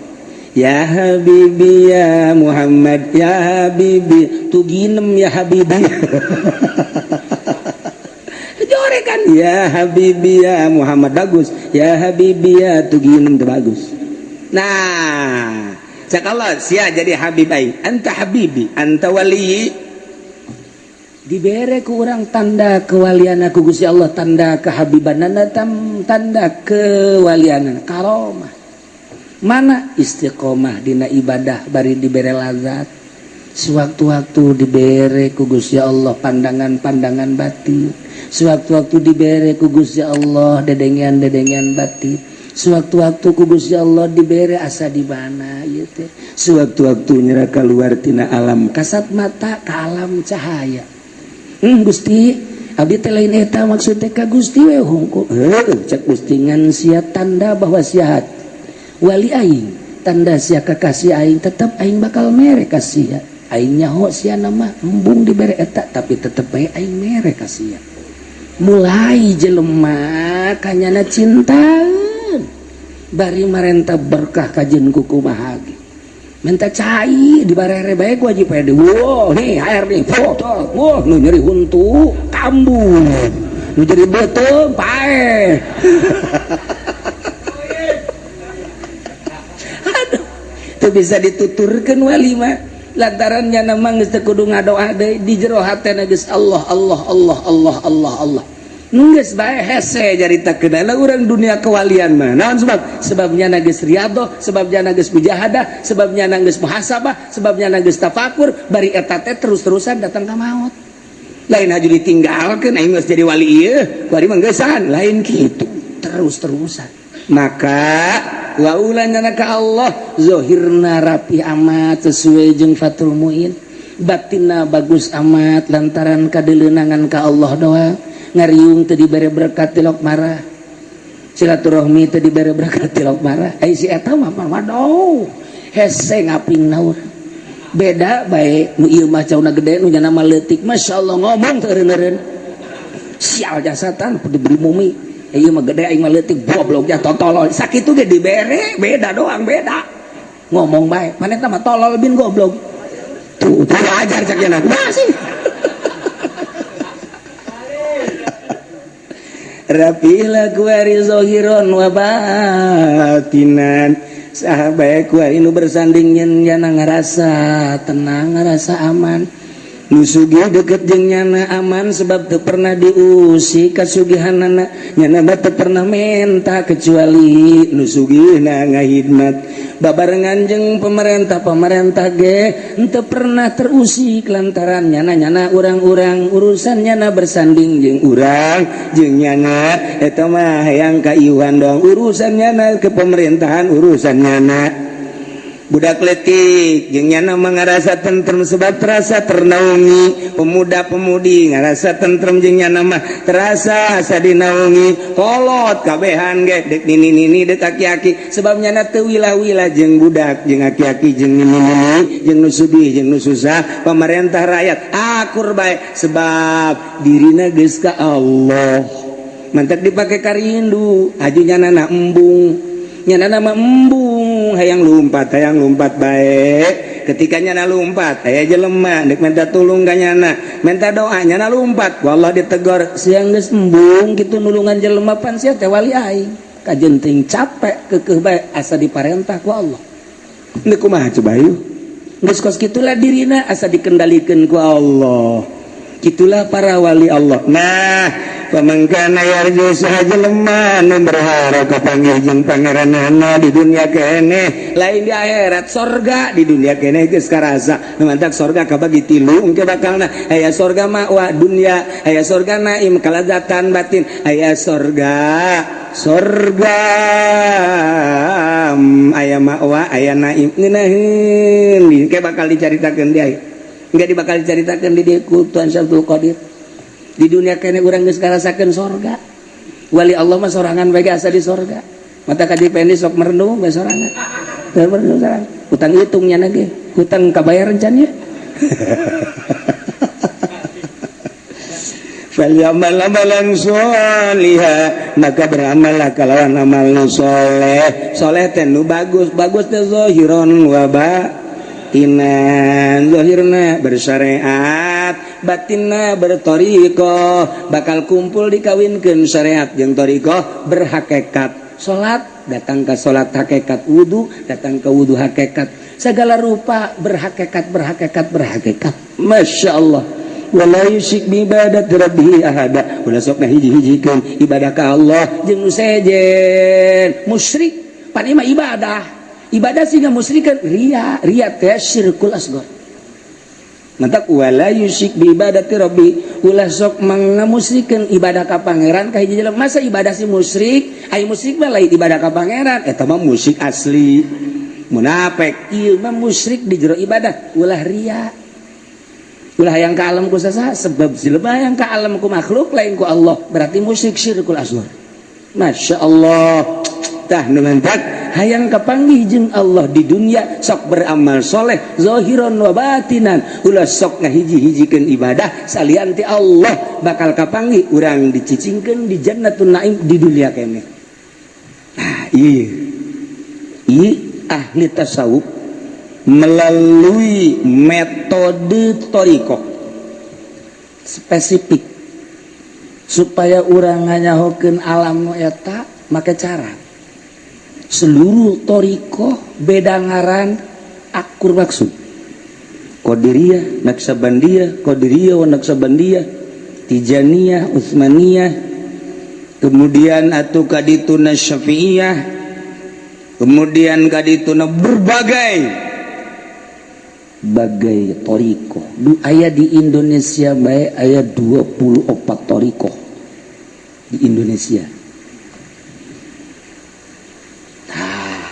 Ya habibi ya Muhammad, ya habibi tuginem, ya habibi kan, ya habibi ya Muhammad bagus, ya habibi ya tuginem itu bagus. Nah, cek Allah, sia jadi habib aing, anta habibi, anta wali. Dibere ku urang tanda kewalian ku Gusti Allah, tanda kehabibanana, tanda kewalianana, karomah. Mana istiqomah dina ibadah, bari dibere lazat, sewaktu-waktu dibere ku Gusti Allah pandangan-pandangan batin, sewaktu-waktu dibere ku Gusti Allah dedengean-dedengean batin, sewaktu-waktu ku Gusti Allah dibere asa di mana ieu teh, sewaktu-waktu nyera keluar tina alam kasat mata ke alam cahaya. Gusti, abdi teh lain eta, maksud teh ka Gusti we hungkul." Heuh, cek Gusti, "Ngan sia tanda bahwa sia wali aing, tanda sia kekasih aing, tetep aing bakal mere ka sia. Aing nyaho sia nama embung dibere eta, tapi tetep bae aing mere ka sia." Mulai jelema kanyana cinta, bari marenta berkah kajen kumaha ge, minta cai dibarere bae ku Haji Pede. Wow, nih air nih, foto. Wah, nu nyeri huntu kambuh, nu nyeri beuteung paeh. Aduh, teu bisa dituturkeun wali mah, lantaran nyana mah geus teu kudu ngadoa deui, di jero hatena geus Allah, Allah, Allah, Allah, Allah, Allah. Geus bae hese caritakeun urang dunia kewalian mah. Naon sebab? Sebabnya geus riyadhah, sebabnya geus mujahadah, sebabnya geus muhasabah, sebabnya geus tafakur, bari eta teh terus-terusan datang ka maut. Lain haju ditinggalkeun, aing geus jadi wali ieu, bari mah geusan, lain kitu, terus-terusan. Maka waulan ka Allah, zohirna rapi amat sesuai jeung Fathul Muin, batinna bagus amat lantaran kadeleunangan ka Allah doang. Ngariung teu dibere berkat tilok marah, silaturahmi teu dibere berkat tilok marah. Ai si eta mah, waduh, hese ngaping naur beda bae. Nu ieu mah cauna gede, nu nyana mah leutik. Masyaallah, ngomong teu eureun-eureun, sial jasatan diberi mumi. Ieu mah gede aing mah leutik goblok ya tolol. Sakitu ge dibere beda doang beda. Ngomong bae, maneh mah tolol bin goblok. Tuh, ajar cak nya. Nah sih. Rapilah kuari zohiron wa batinan. Sahabat kuari nu bersanding nyen nyana ngarasa tenang, ngarasa aman. Nu sugih deket jeung nyana aman sebab teu pernah diusik kasugihanana. Nyana mah teu pernah menta kecuali nu sugihna ngahidmat. Babarengan jeung pemerintah-pemerintah ge henteu pernah terusik lantaran nyana-nyana urang-urang urusan nyana bersanding jeung urang jeung nyana eta mah hayang kaiuhan doang urusan nyana ke pemerintahan urusan nyana. Budak letik jeung nyana mah ngarasa tentrem sebab terasa ternaungi, pemuda-pemudi ngarasa tentrem jeung nyana mah terasa asa dinaungi, kolot kabehan ge dek nini-nini dek aki-aki sebab nyana teu wilah-wilah jeung budak jeung aki-aki jeung nini-nini jeung nu sugih jeung nu susah, pemerintah rakyat akur bae sebab dirina geus ka Allah. Mantak dipake karindu aju nyana na embung. Nyana nama embung hayang lumpat bae. Ketika nyana lumpat aya jelema dek minta tulung ka nyana, minta doa nyana lumpat, wallah ditegor siang geus embung kitu nulungan jelema pan sia teh wali aing. Kajenting capek keukeuh bae asa diparentah ku Allah. Deuk kumaha coba yeuh? Geus kos kitulah dirina asa dikendalikeun ku Allah. Kitulah para wali Allah. Nah, pamangkana yarju saha jelema nu berharap kapanggih jeung pangeranana di dunia keneh, lain di akhirat sorga di dunia keneh geus karasa. Nu mantak sorga kabagi tilu engke bakalna aya sorga ma'wa dunia, aya sorga naim kalazatan batin, aya sorga sorga aya ma'wa aya naim ngeunaheun engke bakal dicaritakeun di akhir. Enggak dibakal dicaritakeun di dieu ku Tuhan Syabdul Qadir. Di dunia kene urang geus ngarasakeun sorga. Wali Allah mah sorangan bae asa di sorga. Mata ka Pendi sok merenung bae sorangan. Merenung sorangan. Hutang hitungnya ge, hutang kabayar rencannya. Falyamal amalan sholiha, maka beramallah kalawan amal nu soleh. Soleh teh nu bagus, bagus teh zahiron wa batinan. Zahirna bersyariat, batinna berthariqah, bakal kumpul dikawinkeun syariat jeung thariqah berhakikat. Salat datang ke salat hakikat, wudu datang ke wudu hakikat, segala rupa berhakikat berhakikat berhakikat. Masya Allah. Wala yusyrik bi ibadati rabbih ahada. Ulah sok ngahiji-hijikeun ibadah ka Allah jeung nu sejen musyrik. Pan ieu mah ibadah. Ibadah sih nggak musyrikan ria, ria teh syirkul asghar. Mantak wala yusyrik bi ibadati rabbi, ulah sok mangamusyrikeun ibadah ka pangeran ka hiji jelema. Masa ibadah si musyrik, ai musyrik mah lain ibadah ka pangeran, eta mah musyrik asli. Munafik ieu mah musyrik di jero ibadah, ulah ria. Ulah yang ka alam ku saha, sebab jelema yang ka alam ku makhluk lain ku Allah, berarti musyrik syirkul asghar. Masya Allah. Tah nu mantak hayang kapanggih jeung Allah di dunia sok beramal soleh zahiran wa batinan, ulah sok ngahiji-hijikeun ibadah salian ti Allah, bakal kapanggih urang dicicingkeun di jannatun naim di dunia keneh. Nah, ieu ieu ahli tasawuf melalui metode thariqah spesifik supaya urang nganyahokeun alam nu eta make cara seluruh thariqah beda ngaran akur maksud. Qadiriyah, Naqsyabandiyah, Qadiriyah wa Naqsyabandiyah, Tijaniyah, Utsmaniyah, kemudian atuh kadituna Syafi'iyah, kemudian kadituna berbagai bagai thariqah. Du aya di Indonesia bae aya 24 thariqah di Indonesia. Tah,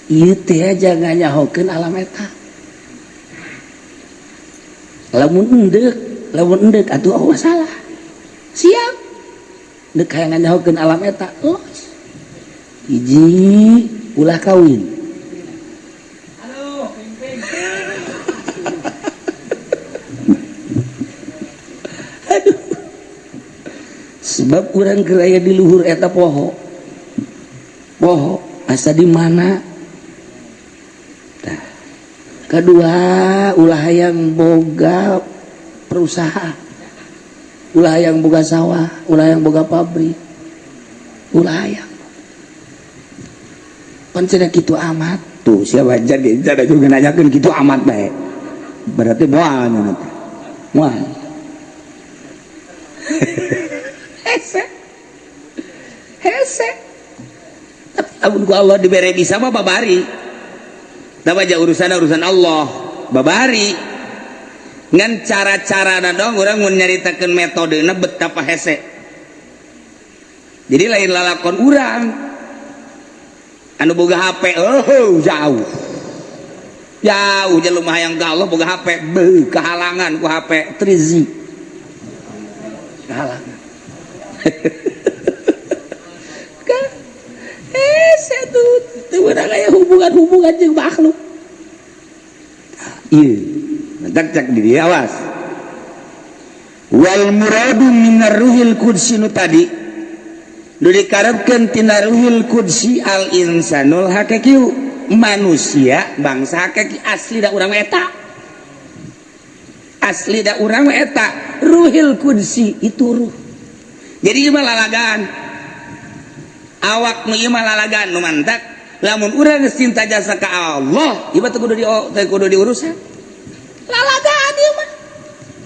ieu teh aja nganyahokeun alam eta. Lamun endek atuh Allah salah. Siap. Dek hayang nganyahokeun alam eta, los. Hiji ulah kawin. Aduh. Sebab urang keur aya di luhur eta poho. Poho asa di mana? Tah. Kedua, ulah hayang boga perusahaan. Ulah hayang boga sawah, ulah hayang boga pabrik. Ulah hayang. Pan cenah kitu amat. Tuh siapa wajar ge ada juga nanyakeun kitu amat bae. Berarti moal nya nanti. Moal. Hese. Hese. Tapi amun ku Allah dibere bisa mah babari. Da aja urusan urusan Allah, babari. Ngan cara-carana dong urang mun nyaritakeun metodena betapa hese. Jadi lain lalakon urang. Anu boga HP, oh jauh. Jauh jelema hayang ka Allah boga HP, beuh kehalangan ku HP 3G. Kehalangan. Kan hese tuh teu meunang aya hubungan-hubungan jeung makhluk. Ieu, cek cek di dieu awas. Wal muradu minar ruhil qudsi nu tadi nu dikarepkeun tina ruhil qudsi al insanul haqiqi, manusia bangsa hakiki asli da urang eta. Asli da urang eta ruhil qudsi itu ruh. Jadi ieu mah lalagan. Awak nu ieu mah lalagan nu mantak lamun urang geus cinta jasa ka Allah, ieu mah teu kudu di teu kudu diurusan. Lalagan ieu mah.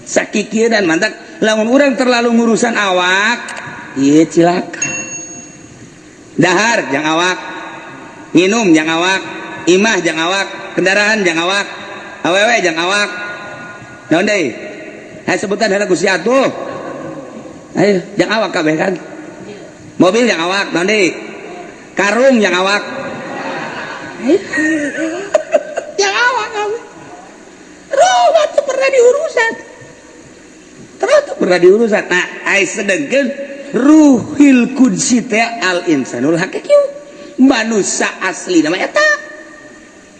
Sakikieu dan mantak lamun urang terlalu ngurusan awak, ieu cilaka. Dahar jang awak, nginum jang awak, imah jang awak, kendaraan jang awak, awewe jang awak. Naon deui? Hayo sebutan heula Gusti atuh. Ayo jang awak kabeh kan. Mobil jang awak, naon deui? Karung jang awak. Ayo. Jang awak kabeh. Ruh teu pernah diurusan. Terus teu pernah diurusan. Nah, ai sedengkeun ruhil qudsi teh al insanul haqiqi, manusia asli nama eta.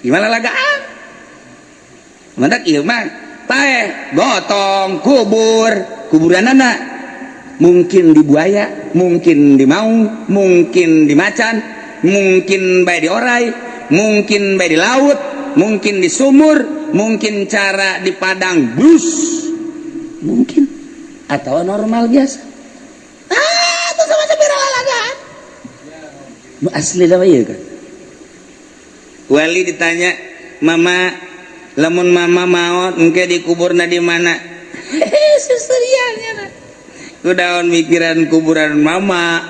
Gimana lagaan? Mantak ieu mah paeh gotong kubur, kuburanana mungkin di buaya, mungkin di maung, mungkin di macan, mungkin bae di orai, mungkin bae di laut, mungkin di sumur, mungkin cara di padang bus, mungkin atau normal biasa. Ah, itu sama sapira lalagaan. Nu asli nama ieu kan. Wali ditanya, "Mama, lamun mama maot engke dikuburna di mana?" Hehe, seserian nya. Kudaon mikiran kuburan mama.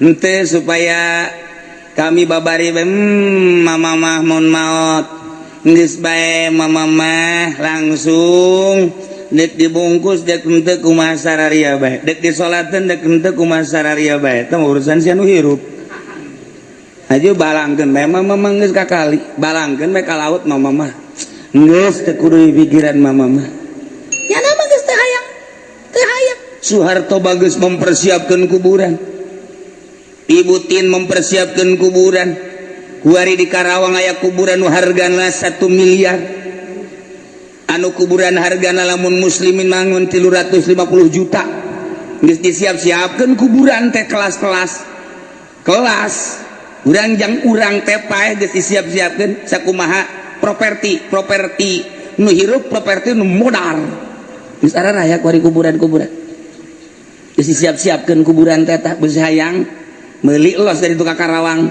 Ente supaya kami babari mama mah mun maot geus bae mama mah langsung dek dibungkus dek henteu kumaha sararia bae, dek disolateun dek henteu kumaha sararia bae, teh urusan sia nu hirup. Aja balangkeun bae mama mah geus kakali, balangkeun bae ka laut mama mah. Geus teu kudu pikiran mama mah. Nya mah geus teu hayang, teu hayang. Soeharto bagus mempersiapkan kuburan. Ibu Tien mempersiapkan kuburan. Kuari di Karawang aya kuburan nu hargana 1 miliar. Anu kuburan hargana lamun muslimin mangun 350 juta. Geus disiap-siapkeun kuburan teh kelas-kelas. Kelas urang jang urang teh paeh geus disiap-siapkeun sakumaha properti, properti nu hirup, properti nu modar. Geus araya kuari kuburan-kuburan. Geus disiap-siapkeun kuburan teh tah geus hayang meuli los dari tukang Karawang.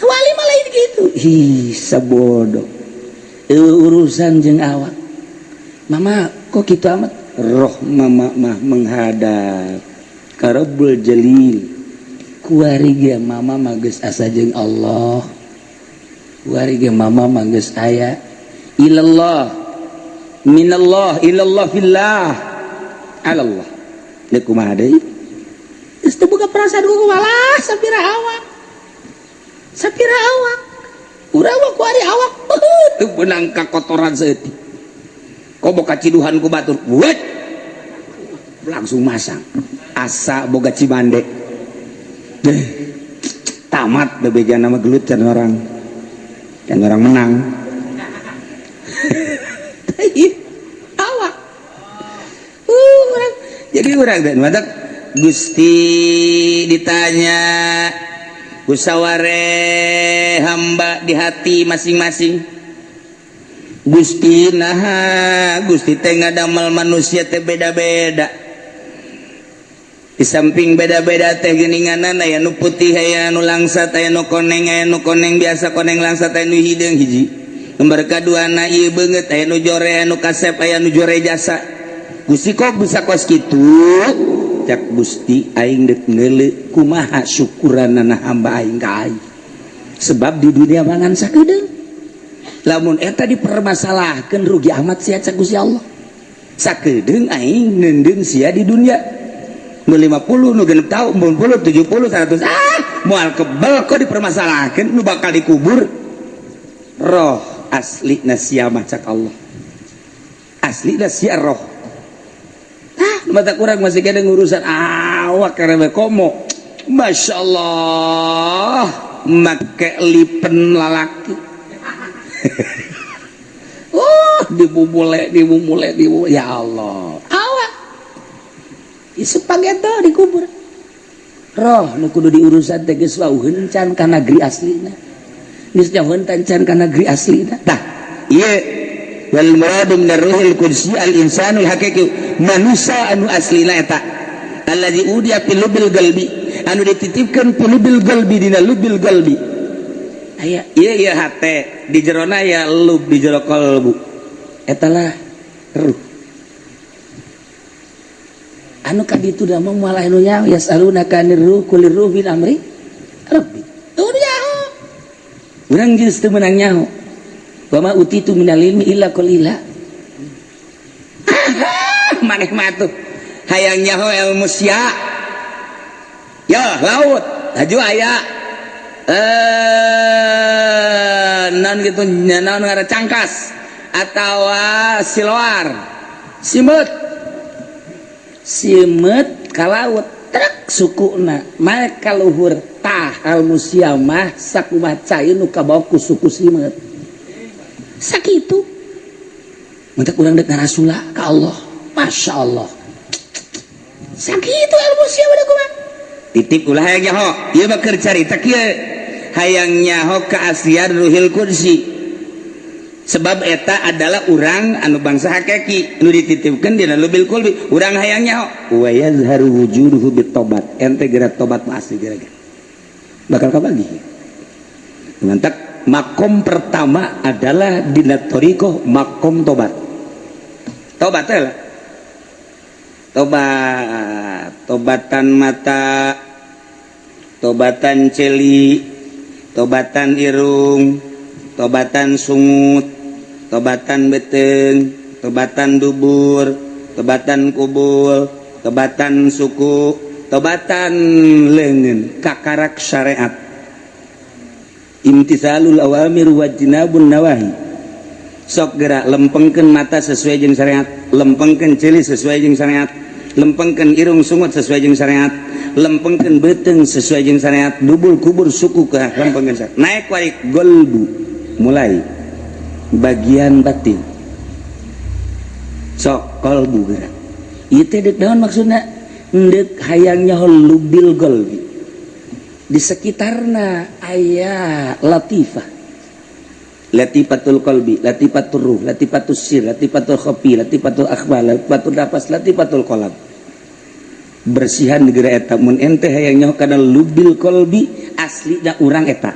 Wali mah lain gitu. Ih, sabodo. Urusan jeung awak. Mama kok kitu amat? Roh mama mah menghadap ka Rabbul Jalil. Kuari ge mama mah geus asa jeung Allah. Kuari ge mama mah geus aya ilallah minallah ilallah fillah alallah. Deuk kumaha deui? Geus teu boga perasaan ku malah sapira awak. Sapira awak. Urang mah kuari awak beuh teu beunang kakotoran saeutik. Komo kaciduhan ku batur. Wet. Langsung masang. Asa boga cimande. Deh. Tamat bebeja nama gelut can orang. Can orang menang. Awak. Urang. Jadi urang teh matak Gusti ditanya ku saware hamba di hati masing-masing. Gusti, nah, Gusti teh ngadamel manusia teh beda-beda. Di samping beda-beda teh geuninganan, aya nu putih, aya nu langsat, aya nu koneng, aya nu koneng biasa, koneng langsat, aya nu hideung. Hiji nomor kaduana ieu beungeut, aya nu jore, aya nu kasep, aya nu jore jasa. Gusti, kok bisa kos kitu? Cak Gusti, aing dek ngeule kumaha syukuranana hamba aing ka aing, sebab di dunia mangan sakedeung. Lamun eta dipermasalahkan, rugi amat sia. Cak Gusti Allah, sakedeung aing neundeun sia di dunia, nu 50, nu 60 tahun, 40, 70, 100, ah, moal kebel kok dipermasalahkan. Nu bakal dikubur roh asli sia mah. Cak Allah, asli sia roh. Ah, mata kurang masih kena ngurusan awak karena komo. Masya Allah, make lipen lalaki, oh, dibubule, dibubule, dibubule. Ya Allah, awak isu pageto dikubur, roh nu kudu diurusan teh geus wauheun can ka negeri aslina, geus jauheun can ka negeri aslina. Tah, ieu wal muradu min ruhil qudsi al insanul haqiqi, manusia anu aslina eta alladzi udi'a fil lubil qalbi, anu dititipkeun fil lubil qalbi, dina lubil qalbi. Aya ieu, ieu hate di jerona ya lub, di jero kalbu eta lah ruh anu kaditu. Da mah malah nu nyaho, yasalunaka anir ruh qulir ruh min amri rabbi. Tuh nyaho, urang geus teu meunang nyaho. Wa ma utitu minal ilmi illa qalila. Maneh mah tuh hayang nyaho ilmu sia ya laut laju aya non gitu, naon ngaran, cangkas atau siloar, simeut, simeut ka laut trek sukuna mah ka luhur. Tah, ilmu sia mah sakumaha cai nu kabawa ku suku simeut, sakitu. Mentak urang dek ngarasula ka Allah. Masya Allah, sakitu ilmu sia udah kumaha. Titip, ulah hayang nyaho. Ieu mah keur carita kieu, hayang nyaho keaslian ruhil qudsi, sebab eta adalah urang anu bangsa hakiki nu dititipkeun dina lubil qulbi. Urang hayang nyaho, wa yazharu wujuduhu bitobat. Ente geura tobat mah asli geura bakal kabagi. Mantak makom pertama adalah dina thoriqoh makom tobat. Tobat teh lah, tobat, tobatan mata, tobatan celi, tobatan irung, tobatan sungut, tobatan beteng, tobatan dubur, tobatan kubul, tobatan suku, tobatan lengan, kakarak syariat, imtisalul awamir wajtinabun nawahi. Sok gerak lempengkeun mata sesuai jeung syariat, lempengkeun ceuli sesuai jeung syariat, lempengkeun irung sungut sesuai jeung syariat, lempengkeun beuteung sesuai jeung syariat, dubul kubur suku ke lempengkeun syariat. Naik wae golbu, mulai bagian batin. Sok kolbu gerak. Ieu teh deuk naon maksudna? Deuk hayang nyaho lubil golbi. Di sekitarna aya latifah, latifatul qalbi, latifatul ruh, latifatul sir, latifatul khafi, latifatul akhfa, latifatul nafas, latifatul qalb. Bersihan negara eta mun ente hayang nyaho kana lubil qalbi asli da urang eta.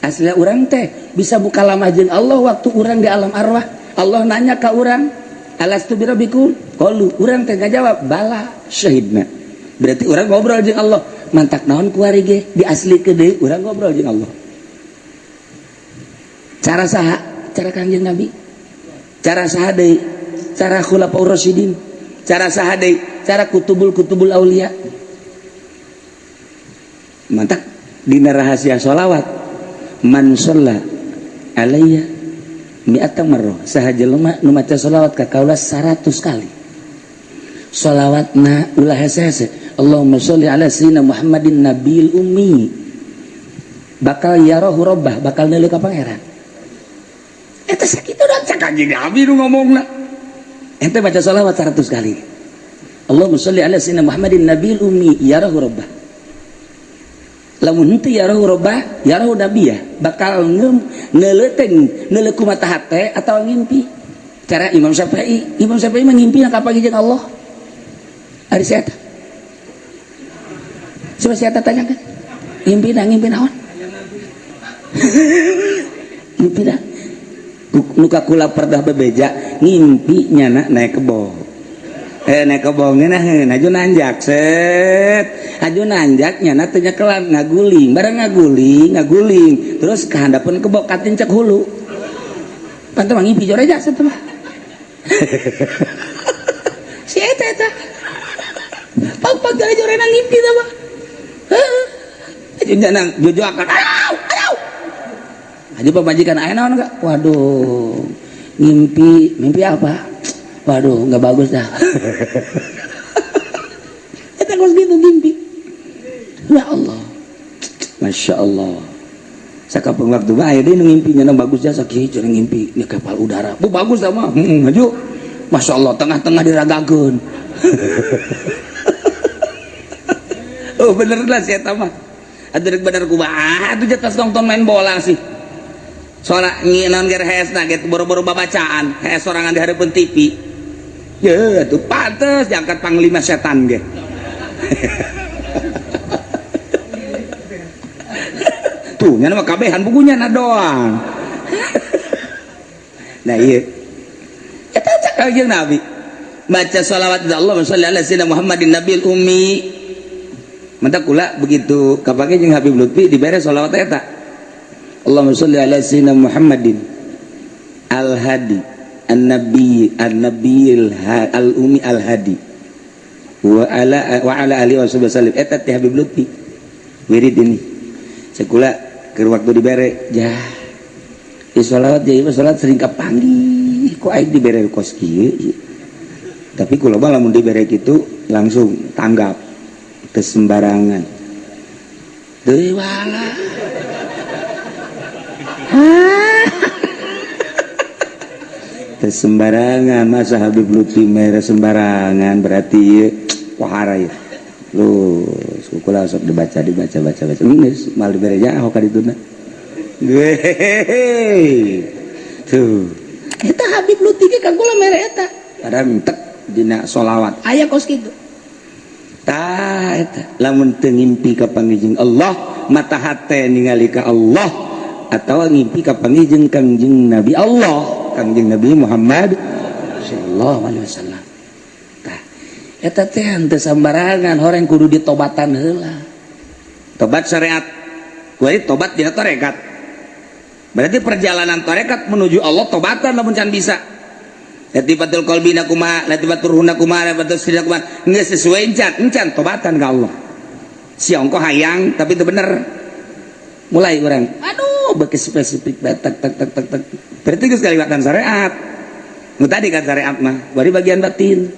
Asli urang teh bisa buka lamah jeung Allah waktu urang di alam arwah. Allah nanya ka urang, "Alastu birabbikum?" Qalu, urang teh ngajawab, "Bala syahidna." Berarti urang ngobrol jeung Allah. Mantak naon kuari ge diaslikeun deui urang ngobrol jeung Allah. Cara saha? Cara Kangjeng Nabi. Cara saha deui? Cara Khulafaur Rasyidin. Cara saha deui? Cara kutubul kutubul aulia. Mantak dina rahasia sholawat, man sholla alayya mi'ata marrah, saha jelema nu maca sholawat ka kaula 100 kali, sholawatna ulah hese-hese, Allahumma sholli ala sayyidina Muhammadin nabil ummi, bakal yarahu rabbah, bakal neuleuh ka Pangeran. Eta sakitu da cak Kanjeng Nabi nu ngomongna. Ente baca sholawat 100 kali. Allahumma sholli ala sayyidina Muhammadin nabil ummi yarahu rabbah. Lamun henteu yarahu rabbah, yarahu nabiyah, bakal neuleuteng neuleuh ku mata hate atawa ngimpi. Cara Imam Syafi'i, Imam Syafi'i mah ngimpi kapanggih jeung Allah. Ari si eta. Coba si eta tanyakan. Ngimpi na ngimpi naon? Ngimpi na. Nu kakula pernah bebeja ngimpi nyana naik kebo. Naik kebo ngeunaheun aju nanjak set. Aju nanjak nyana teu nyekelan ngaguling, barang ngaguling, ngaguling terus kahandapeun kebo katincak hulu. Pantes mah ngimpi joreja atuh mah. Si eta eta. Pag-pag gara jorena ngimpi tah mah. Heeh. Aju nyana jojoakan. Aduh, aduh. Aju pamajikan aya naon enggak? Waduh, ngimpi, mimpi apa? Waduh, nggak bagus dah. Eta kos gitu ngimpi. Ya Allah. Masya Allah. Sakapeung waktu mah aya deui nu ngimpi nya bagus jasa kieu cenah ngimpi nya kapal udara. Bu bagus dah mah. Heeh, maju. Masya Allah, tengah-tengah diragakeun. Oh bener lah si eta mah. Atuh rek bener kumaha atuh jetas nonton main bola sih. Soalna ngieun ger hesna gitu boro-boro babacaan, hes sorangan di hareupeun TV. Ya atuh pantes diangkat panglima setan ge. Tuh nya mah kabehan bukunya na doang. Nah ieu. Eta cak kanjeng Nabi. Baca sholawat Allahumma sholli ala sayyidina Muhammadin nabil ummi. Mantap kula begitu kapake jeung Habib Lutfi dibere sholawat eta. Allahumma sholli ala sayyidina Muhammadin al-hadi an-nabi an-nabiyil al-ummi al-hadi wa ala alihi wasallam. Eta teh Habib Lutfi wirid ini. Sekula keur waktu dibere jah. Di sholawat jadi sholawat sering kapanggih kok aing dibere kos kieu. Tapi kula mah lamun dibere kitu langsung tanggap teu sembarangan. Deui wala. Teu sembarangan masa Habib Lutfi mere sembarangan berarti ieu wahara ieu. Lu kula sok dibaca dibaca baca baca geus mal dibere jauh ka dituna. Tuh. Eta Habib Lutfi ge ka kula mere eta. Padahal tek dina sholawat aya kos kitu. Tah eta lamun teu ngimpi ka panggih Allah mata hate ningali ka Allah atawa ngimpi ka panggih jeung Kangjeng Nabi Allah, Kangjeng Nabi Muhammad sallallahu alaihi wasallam. Tah eta teh henteu sambarangan horeng kudu ditobatan heula. Tobat syariat. Kuari tobat dina tarekat. Berarti perjalanan tarekat menuju Allah tobatan lamun can bisa. Latifatul qalbina kumaha, latifatul ruhna kumaha, latifatul sirna kumaha, geus sesuai encan, encan tobatan ka Allah. Si ongko hayang tapi itu bener. Mulai orang, aduh beki spesifik tak tak tak tak tak. Berarti geus kaliwatan syariat. Nu tadi kan syariat mah, bari bagian batin.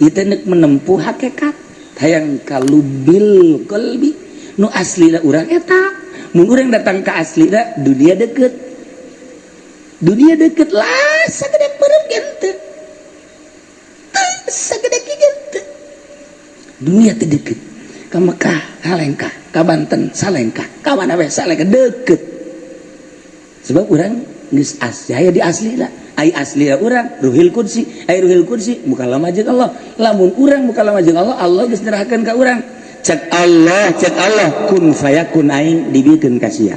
Ieu teh neuk menempuh hakikat. Hayang kalubil qalbi nu aslina urang eta. Mun urang datang ka aslina dunia deket. Dunia deket lah sagede peureum ge henteu. Teu sagede kieu ge henteu. Dunia teh deket. Ka Mekah salengkah, ka Banten salengkah, ka mana we salengkah deket. Sebab urang geus asli aya di aslina. Ai aslina urang ruhil qudsi, ai ruhil qudsi mukalama jeung Allah. Lamun urang mukalama jeung Allah, Allah geus nyerahkeun ka urang. Cek Allah kun fayakun aing dibikeun ka sia.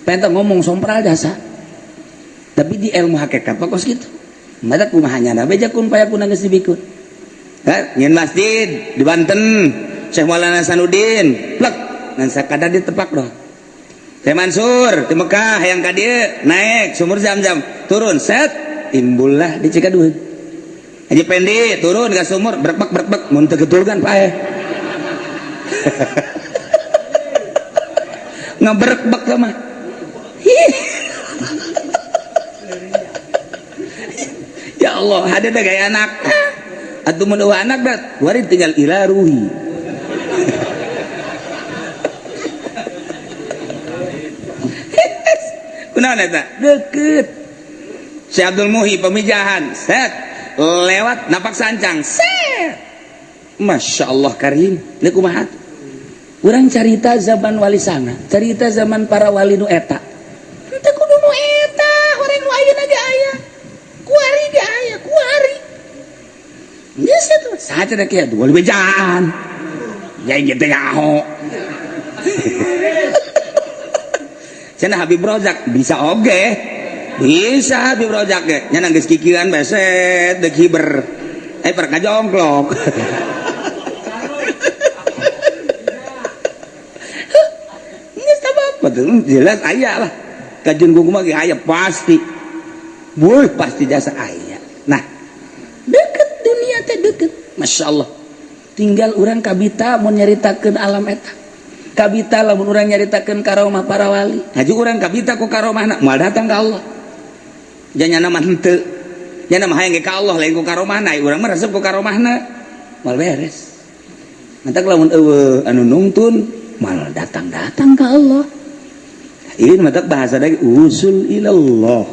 Pengen ngomong sompral jasa. Tapi di ilmu hakikat mah kos kitu. Mata kumaha nyana beja kun fayakun geus dibikeun. Ha, nyeun masjid di Banten, Syekh Maulana Hasanuddin, plek ngan sakadar ditepak doh. Syekh Mansur di Mekah yang ka dieu naik sumur Zam-Zam, turun set timbullah di Cikaduen. Haji Pendi turun ke sumur berbek berbek mun teu getulkan paeh. Ngaberbek mah. Ya Allah, ada teh gaya anak. Atuh mun eueuh anak dah, wari tinggal ila ruhi. Kunaon eta? Deket. Syekh Abdul Muhi pemijahan, set lewat napak sancang, set. Masya Allah karim. Ini kumaha? Urang carita zaman wali sanga, carita zaman para wali nu eta. Henteu kudu nu eta, urang nu ayeuna ge aya. Kuari ge aya, kuari. Geus atuh, saha cenah kieu wali bejaan. Ya ieu teh nyaho. Cenah Habib Rozak bisa oge. Bisa Habib Rozak ge. Nya geus kikieuan beset deuk hiber. Eh per kajongklok. Betul, jelas aya lah. Kajun kumaha ge aya pasti. Wuih pasti jasa aya. Nah, deket dunia teh deket. Masya Allah. Tinggal urang kabita mun nyaritakeun alam eta. Kabita lamun urang nyaritakeun karomah para wali. Haji urang kabita ku karomahna moal datang ka Allah. Janyana mah henteu. Jana mah hayang ge ka Allah lain ku karomahna, urang mah resep ku karomahna. Moal beres. Mantak lamun eueuh anu nungtun moal datang-datang ka Allah. Ini matak bahasa lagi usul ilallah,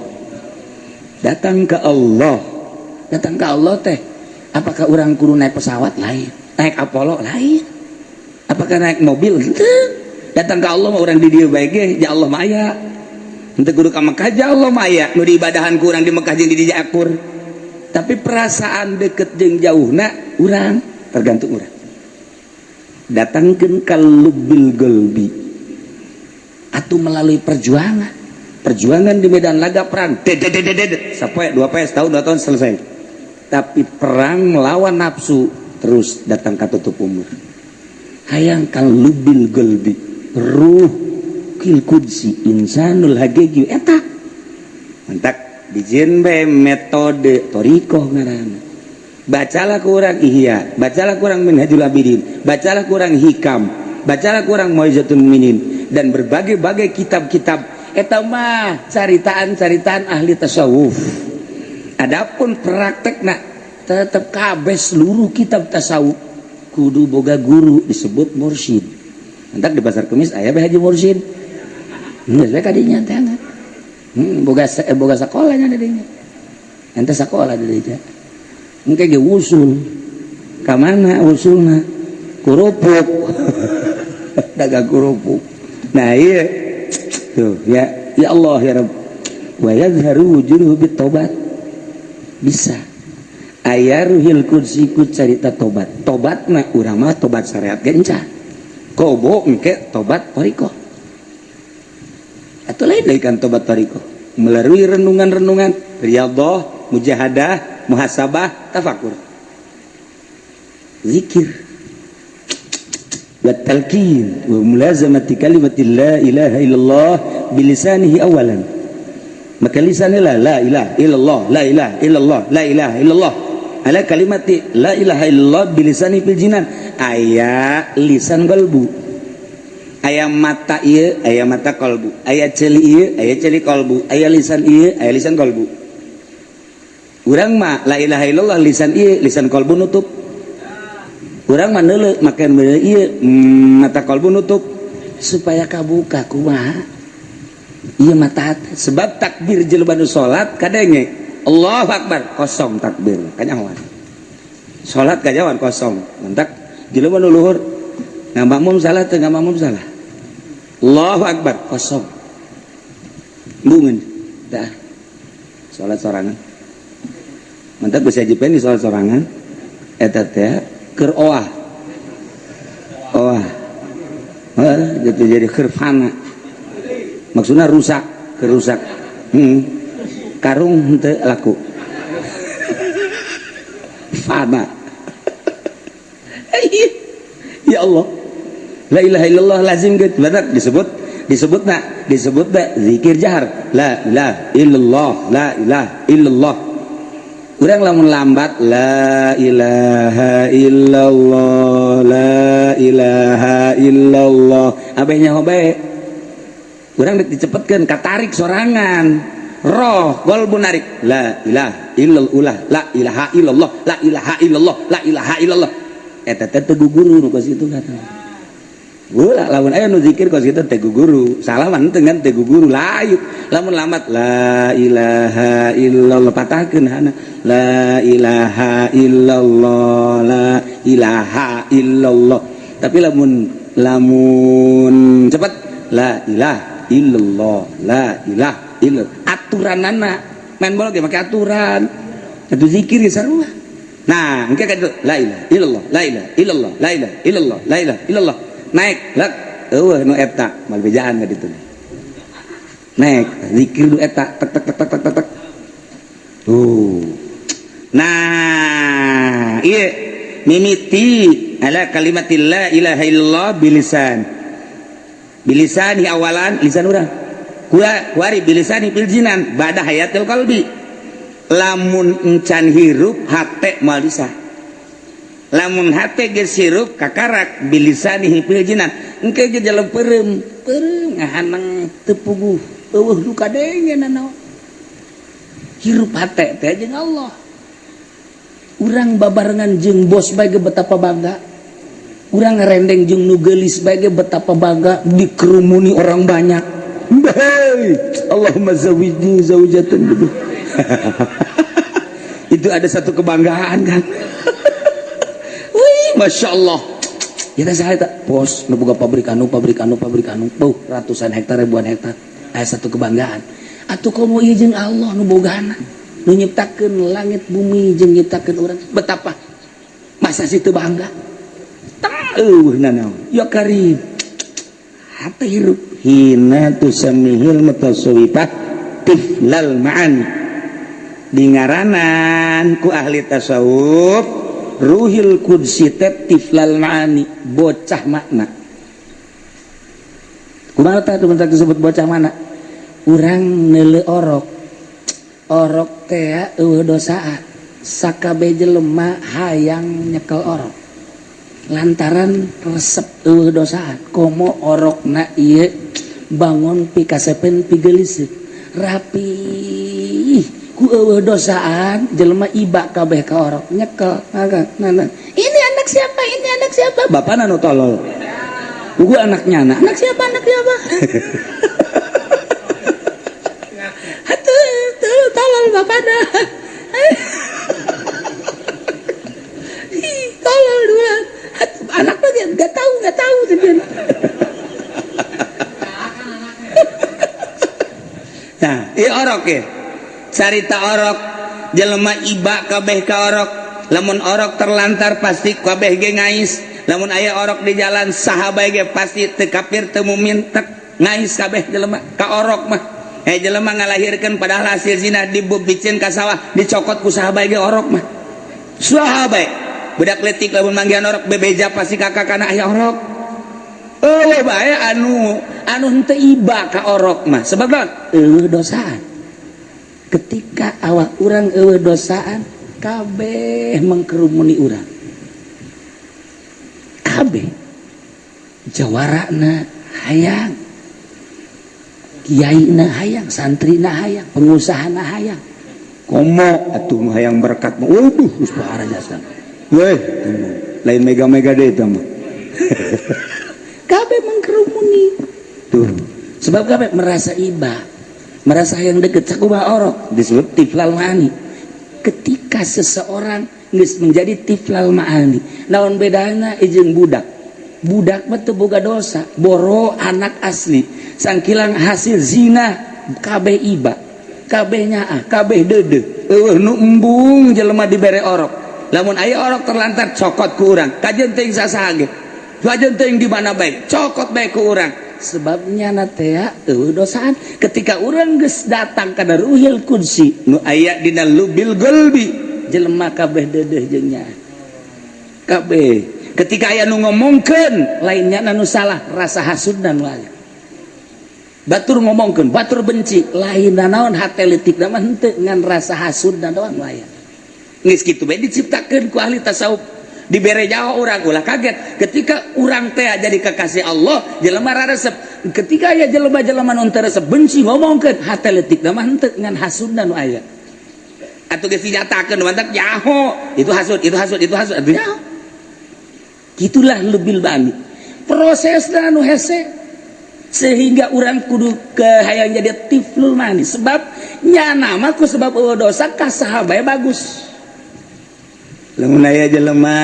datang ke Allah, datang ke Allah teh. Apakah orang kudu naik pesawat lain, naik Apollo lain, apakah naik mobil? Henteu. Datang ke Allah mah orang di dieu bae ge, ya Allah mah aya. Henteu kudu ka Mekah, ya Allah mah aya. Nu diibadahan ku urang di Mekah jeung di dieu akur. Tapi perasaan deket jeung jauhna urang tergantung urang. Datangkeun ka lubbil qalbi. Atau melalui perjuangan, perjuangan di medan laga perang, dededededet, sampai 2 poe, setahun 2 tahun selesai. Tapi perang melawan nafsu terus datang ke tutup umur. Hayang kalubil qalbi, ruh kil qudsi insanul hakiki eta. Mantak dijieun bae metode thoriqoh ngaranna. Bacalah kurang Ihya, bacalah kurang Minhajul Abidin, bacalah kurang Hikam, bacalah kurang Mau'izatul Mukminin, dan berbagai-bagai kitab-kitab eta mah caritaan-caritaan ahli tasawuf. Adapun praktekna tetep kabeh seluruh kitab tasawuf kudu boga guru disebut mursyid. Entak di pasar kemis aya bae haji mursyid. Geus bae kadinya teh. Boga sakolanya di dinya. Ente sakola di dinya. Engke ge usul. Ka mana usulna? Kerupuk. Dagang kerupuk. Nah iya tuh ya, ya Allah ya Rabb. Wa yadhharu wujuduhu bitobat. Bisa aya ruhil qudsi ku carita tobat. Tobatna urang mah tobat syariat ge encan. Kobo engke tobat thoriqoh. Atau lain deui kan tobat thoriqoh. Melalui renungan-renungan, riyadhah, mujahadah, muhasabah, tafakur. Zikir. والتلقين وملازمة كلمة لا إله إلا الله بلسانه أولا. Maka lisannya la ilaha illallah, la ilaha illallah, la ilaha illallah. Ala kalimati la ilaha illallah bilisani fil jinan. Aya lisan qalbu. Aya mata ieu, aya mata qalbu. Aya ceuli ieu, aya ceuli qalbu. Aya lisan ieu, aya lisan qalbu. Urang mah la ilaha illallah lisan ieu, lisan qalbu nutup. Urang mah neuleuh makan bener ieu, mata kalbu nutup supaya kabuka kumaha ieu mata hati. Sebab takbir jelema nu salat kadenge Allahu Akbar kosong takbir kanyahoan. Salat kanyahoan kosong. Mantak jelema nu luhur ngamakmum salah teu ngamakmum salah. Allahu Akbar kosong. Bungeun dah. Salat sorangan. Mantak bisa jipen di salat sorangan eta teh keur oah oah gitu jadi khirfana maksudnya rusak kerusak karung henteu laku fana. Ya Allah, la ilaha illallah lazim gitu benar disebut disebut na zikir jahar la ilaha illallah la ilaha illallah. Urang lamun lambat la ilaha illallah la ilaha illallah abeh nyaho bae. Urang dek dicepetkeun katarik sorangan roh qalbu narik la ilaha illallah la ilaha illallah la ilaha illallah la ilaha illallah eta teh teu guguru nu kos kitu kata. Ulah lamun aya nu zikir kos kitu teh guru. Salah mah henteu kan teh guru layu. Lamun lamat la ilaha illallah patahkeun hana. La ilaha illallah la ilaha illallah. Tapi lamun lamun cepat la ilaha illallah la ilaha illallah. Aturanana main bola ge make aturan. Atuh zikir ge sarua. Nah, engke ka la ilaha illallah la ilaha illallah la ilaha illallah la ilaha illallah. Naik lek eueuh nu eta mal bejaan ka ditu. Naik zikir nu eta tek tek tek tek tek tek. Tuh. Nah, ieu mimiti ala kalimatil la ilaha illallah bilisan. Bilisani awalan lisan urang. Kuari bilisani fil jinan ba'da hayatil qalbi. Lamun encan hirup hate moal bisa. Lamun hate geus hirup kakarak bilisanihi fil jinan. Engke ge jelem peureum, peureum ngahanang teu puguh, eueuh nu kadenge nanaon. Hirup hate teh jeung Allah. Urang babarengan jeung bos bae ge betapa bangga. Urang ngarendeng jeung nu geulis bae ge betapa bangga dikerumuni orang banyak. Baik, Allahumma zawijni zaujatan. Itu ada satu kebanggaan kan. Wih, masya Allah. Ya saya tak bos, nu boga pabrik anu, pabrik anu, pabrik anu, beuh, ratusan hektar, ribuan hektar. Aya satu kebanggaan. Atuh komo ieu jeung Allah nu bogana, nu nyiptakeun langit bumi jeung nyiptakeun urang. Betapa masa sih teu bangga? Tang eueuh nanaon. Ya karim. Hate hirup hina tusamihil mutasawwifah tiflal ma'ani. Dingaranan ku ahli tasawuf ruhil qudsi teh tiflal ma'ani, bocah makna. Kumaha tah teman disebut bocah mana? Urang neuleu orok. Orok teh eueuh dosaan. Sakabeh jelema hayang nyekel orok. Lantaran resep eueuh dosaan. Komo orokna ieu bangun pikasepen pigeuliseut. Rapi ku eueuh dosaan jelema iba kabeh ka orok nyekel. Nah, ini anak siapa? Ini anak siapa? Bapana nu tolol. Gua anaknya anak. Anak siapa? Anak siapa? Atuh, tuh tolol bapana. Tolol dua. Anak mah enggak tahu, enggak tahu sebenarnya. Nah, ieu orok ya. Carita orok jelema iba kabeh ka orok. Lamun orok terlantar pasti kabeh ge ngais. Lamun aya orok di jalan saha bae ge pasti teu kafir teu mukmin tek ngais kabeh jelema ka orok mah. Jelema ngalahirkeun padahal hasil zina dibubicin ka sawah dicokot ku saha bae ge orok mah. Saha bae budak leutik lamun manggihan orok bebeja pasti kakak kana aya orok. Eueuh bae anu anu henteu iba ka orok mah sebab naon? Eueuh dosaan. Ketika awak urang eueuh dosaan kabeh mengkerumuni urang. Kabeh jawarana hayang, kiaina hayang, santrina hayang, pengusahana hayang. Komo atuh hayang berkat mah. Waduh, geus parah jasa. Weh, lain mega-mega deh itu mah. Kabeh mengkerumuni. Tuh, sebab kabeh merasa iba, merasa yang deket sakumaha orok disebut tiflal ma'ani. Ketika seseorang geus menjadi tiflal ma'ani, naon bedana jeung budak? Budak mah teu boga dosa, boro anak asli, sangkilang hasil zina kabeh iba, kabeh nyaah, kabeh deudeuh. Eueuh nu embung jelema dibere orok. Lamun aya orok terlantar cokot ku urang, kajeun teuing sasaha ge. Kajeun teuing di mana bae, cokot bae ku urang. Sebabnya na teh eueuh dosaan. Ketika urang geus datang kana ruhil qudsi nu aya dina lubil qalbi, jelema kabeh deudeuh jeung nyaah. Kabeh ketika aya nu ngomongkeun lainnya nu salah, rasa hasudna nu aya. Batur ngomongkeun, batur benci, lain naon hate leutik mah henteu ngan rasa hasudna doang nu aya. Geus kitu bae diciptakeun ku ahli tasawuf. Dibere nyawa urang ulah kaget ketika urang teh jadi kekasih Allah, jelema raresep. Ketika aya jelema-jelema nu teu resep benci ngomongkeun, hate leutik mah henteu ngan hasudna nu aya. Atuh geus dinyatakeun mantak nyaho, itu hasud, itu hasud, itu hasud, atuh nyaho. Gitulah lebih bani. Prosesna anu hese sehingga urang kudu ke hayang jadi tiflul manis, sebab nyana mah ku sebab euweuh dosa ka saha bae bagus. Lamun aya jelema,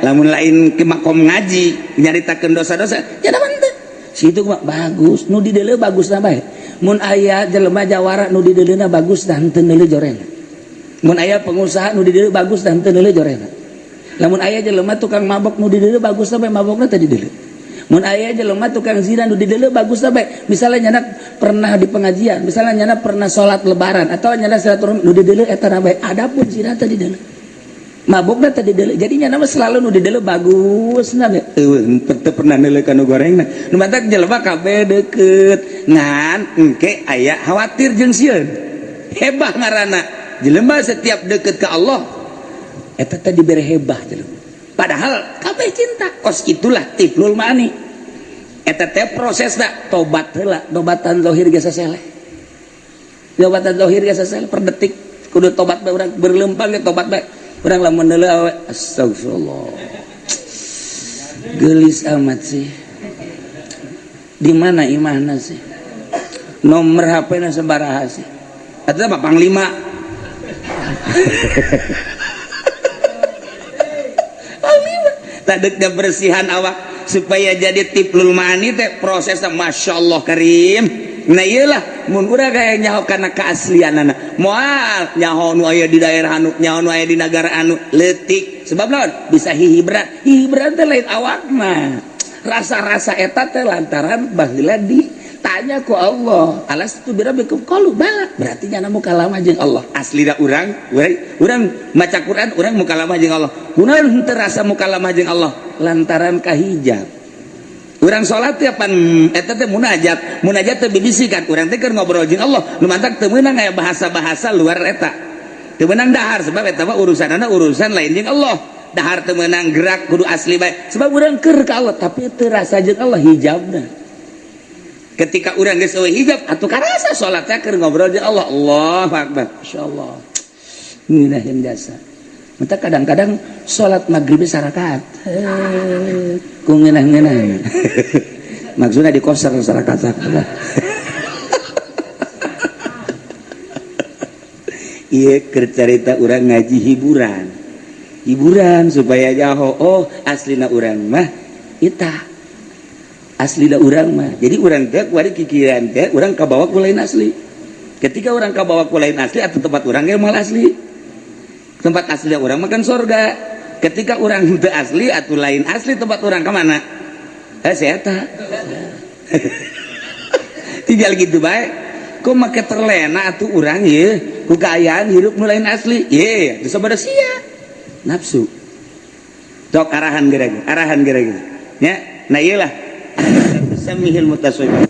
lamun lain ke makom ngaji nyaritakeun dosa-dosa, jadi mah teu situ mah bagus, nu dideuleu bagusna bae. Mun aya jelema jawara, nu dideuleuna bagus dan teu neuleu jorena. Mun aya pengusaha, nu dideuleu bagus dan teu neuleu jorena. Lamun aya jelema tukang mabok, nu dideuleu bagus bae, mabokna teu dideuleu. Mun aya jelema tukang zina, nu dideuleu bagus bae. Misalnya nyana pernah di pengajian, misalnya nyana pernah sholat Lebaran atau nyana silaturahmi, nu dideuleu eta bae. Adapun zina teu dideuleu, mabokna teu dideuleu. Jadi nyana mah selalu nu dideuleu bagus na bae, euweuh teu pernah neuleu ka nu gorengna. Nu matak jelema kabeh deukeut, ngan engke aya khawatir jeung sieun. Hebah ngaranna jelema setiap deket ke Allah, eta teh dibere hebah jelema, padahal kabeh cinta. Kos itulah tiflul mani eta teh prosesna. Tobat heula, tobatan zahir ge saseleh, tobatan zahir ge saseleh. Per detik kudu tobat bae urang, berlempang ge tobat bae urang. Lamun deuleu awe, astagfirullah, geulis amat sih, di mana imahna sih, nomor HP na sabaraha sih, atau apa panglima. Panglima tak bersihan awak supaya jadi tiflul mani teh prosesnya masya Allah karim. Nah, iyalah, mun urang kaya nyaho kana keaslianana, moal nyaho nu aya di daerah anu, nyaho nu aya di negara anu leutik. Sebab naon? Bisa hihibran. Hihibran teh lain awakna, rasa-rasa eta teh lantaran baheula ditanya ku Allah, alastu birabbikum qalu bala. Berarti nyana mukalamah jeung Allah. Aslina urang urang maca Quran, urang mukalamah jeung Allah. Kunaon henteu rasa mukalamah jeung Allah? Lantaran kahijab. Urang salat ya pan eta teh munajat. Munajat teh bibisikan urang teh keur ngobrol jeung Allah. Nu mantak teu meunang aya bahasa-bahasa luar eta, teu meunang dahar, sebab eta mah urusanana urusan lain jeung Allah. Dahar teu meunang, gerak kudu asli bae, sebab urang keur ka Allah tapi teu rasa jeung Allah, hijabna. Ketika urang geus eueuh hijab atuh karasa salatnya keur ngobrol jeung Allah. Allahu akbar, insyaallah ngeunah yang jasa. Mata kadang-kadang sholat maghrib sarakaat ku ngeunah-ngeunah, maksudnya di koser sarakaat. Iya, keur carita urang ngaji hiburan, hiburan supaya nyaho, oh, aslina urang mah ita, aslina urang mah. Jadi urang teh kuari kikiran teh urang kabawa ku lain asli. Ketika urang kabawa ku lain asli atau tempat urang ge moal asli. Tempat asli urang makan sorga. Ketika urang teu asli atau lain asli tempat urang, kemana eh saya tinggal gitu baik. Kok make terlena atuh urang ye ku kaayaan hirup nu lain asli ye, disebut sia nafsu. Tok arahan geura, arahan geura nya. Nah, iyalah samihil mutasawwif.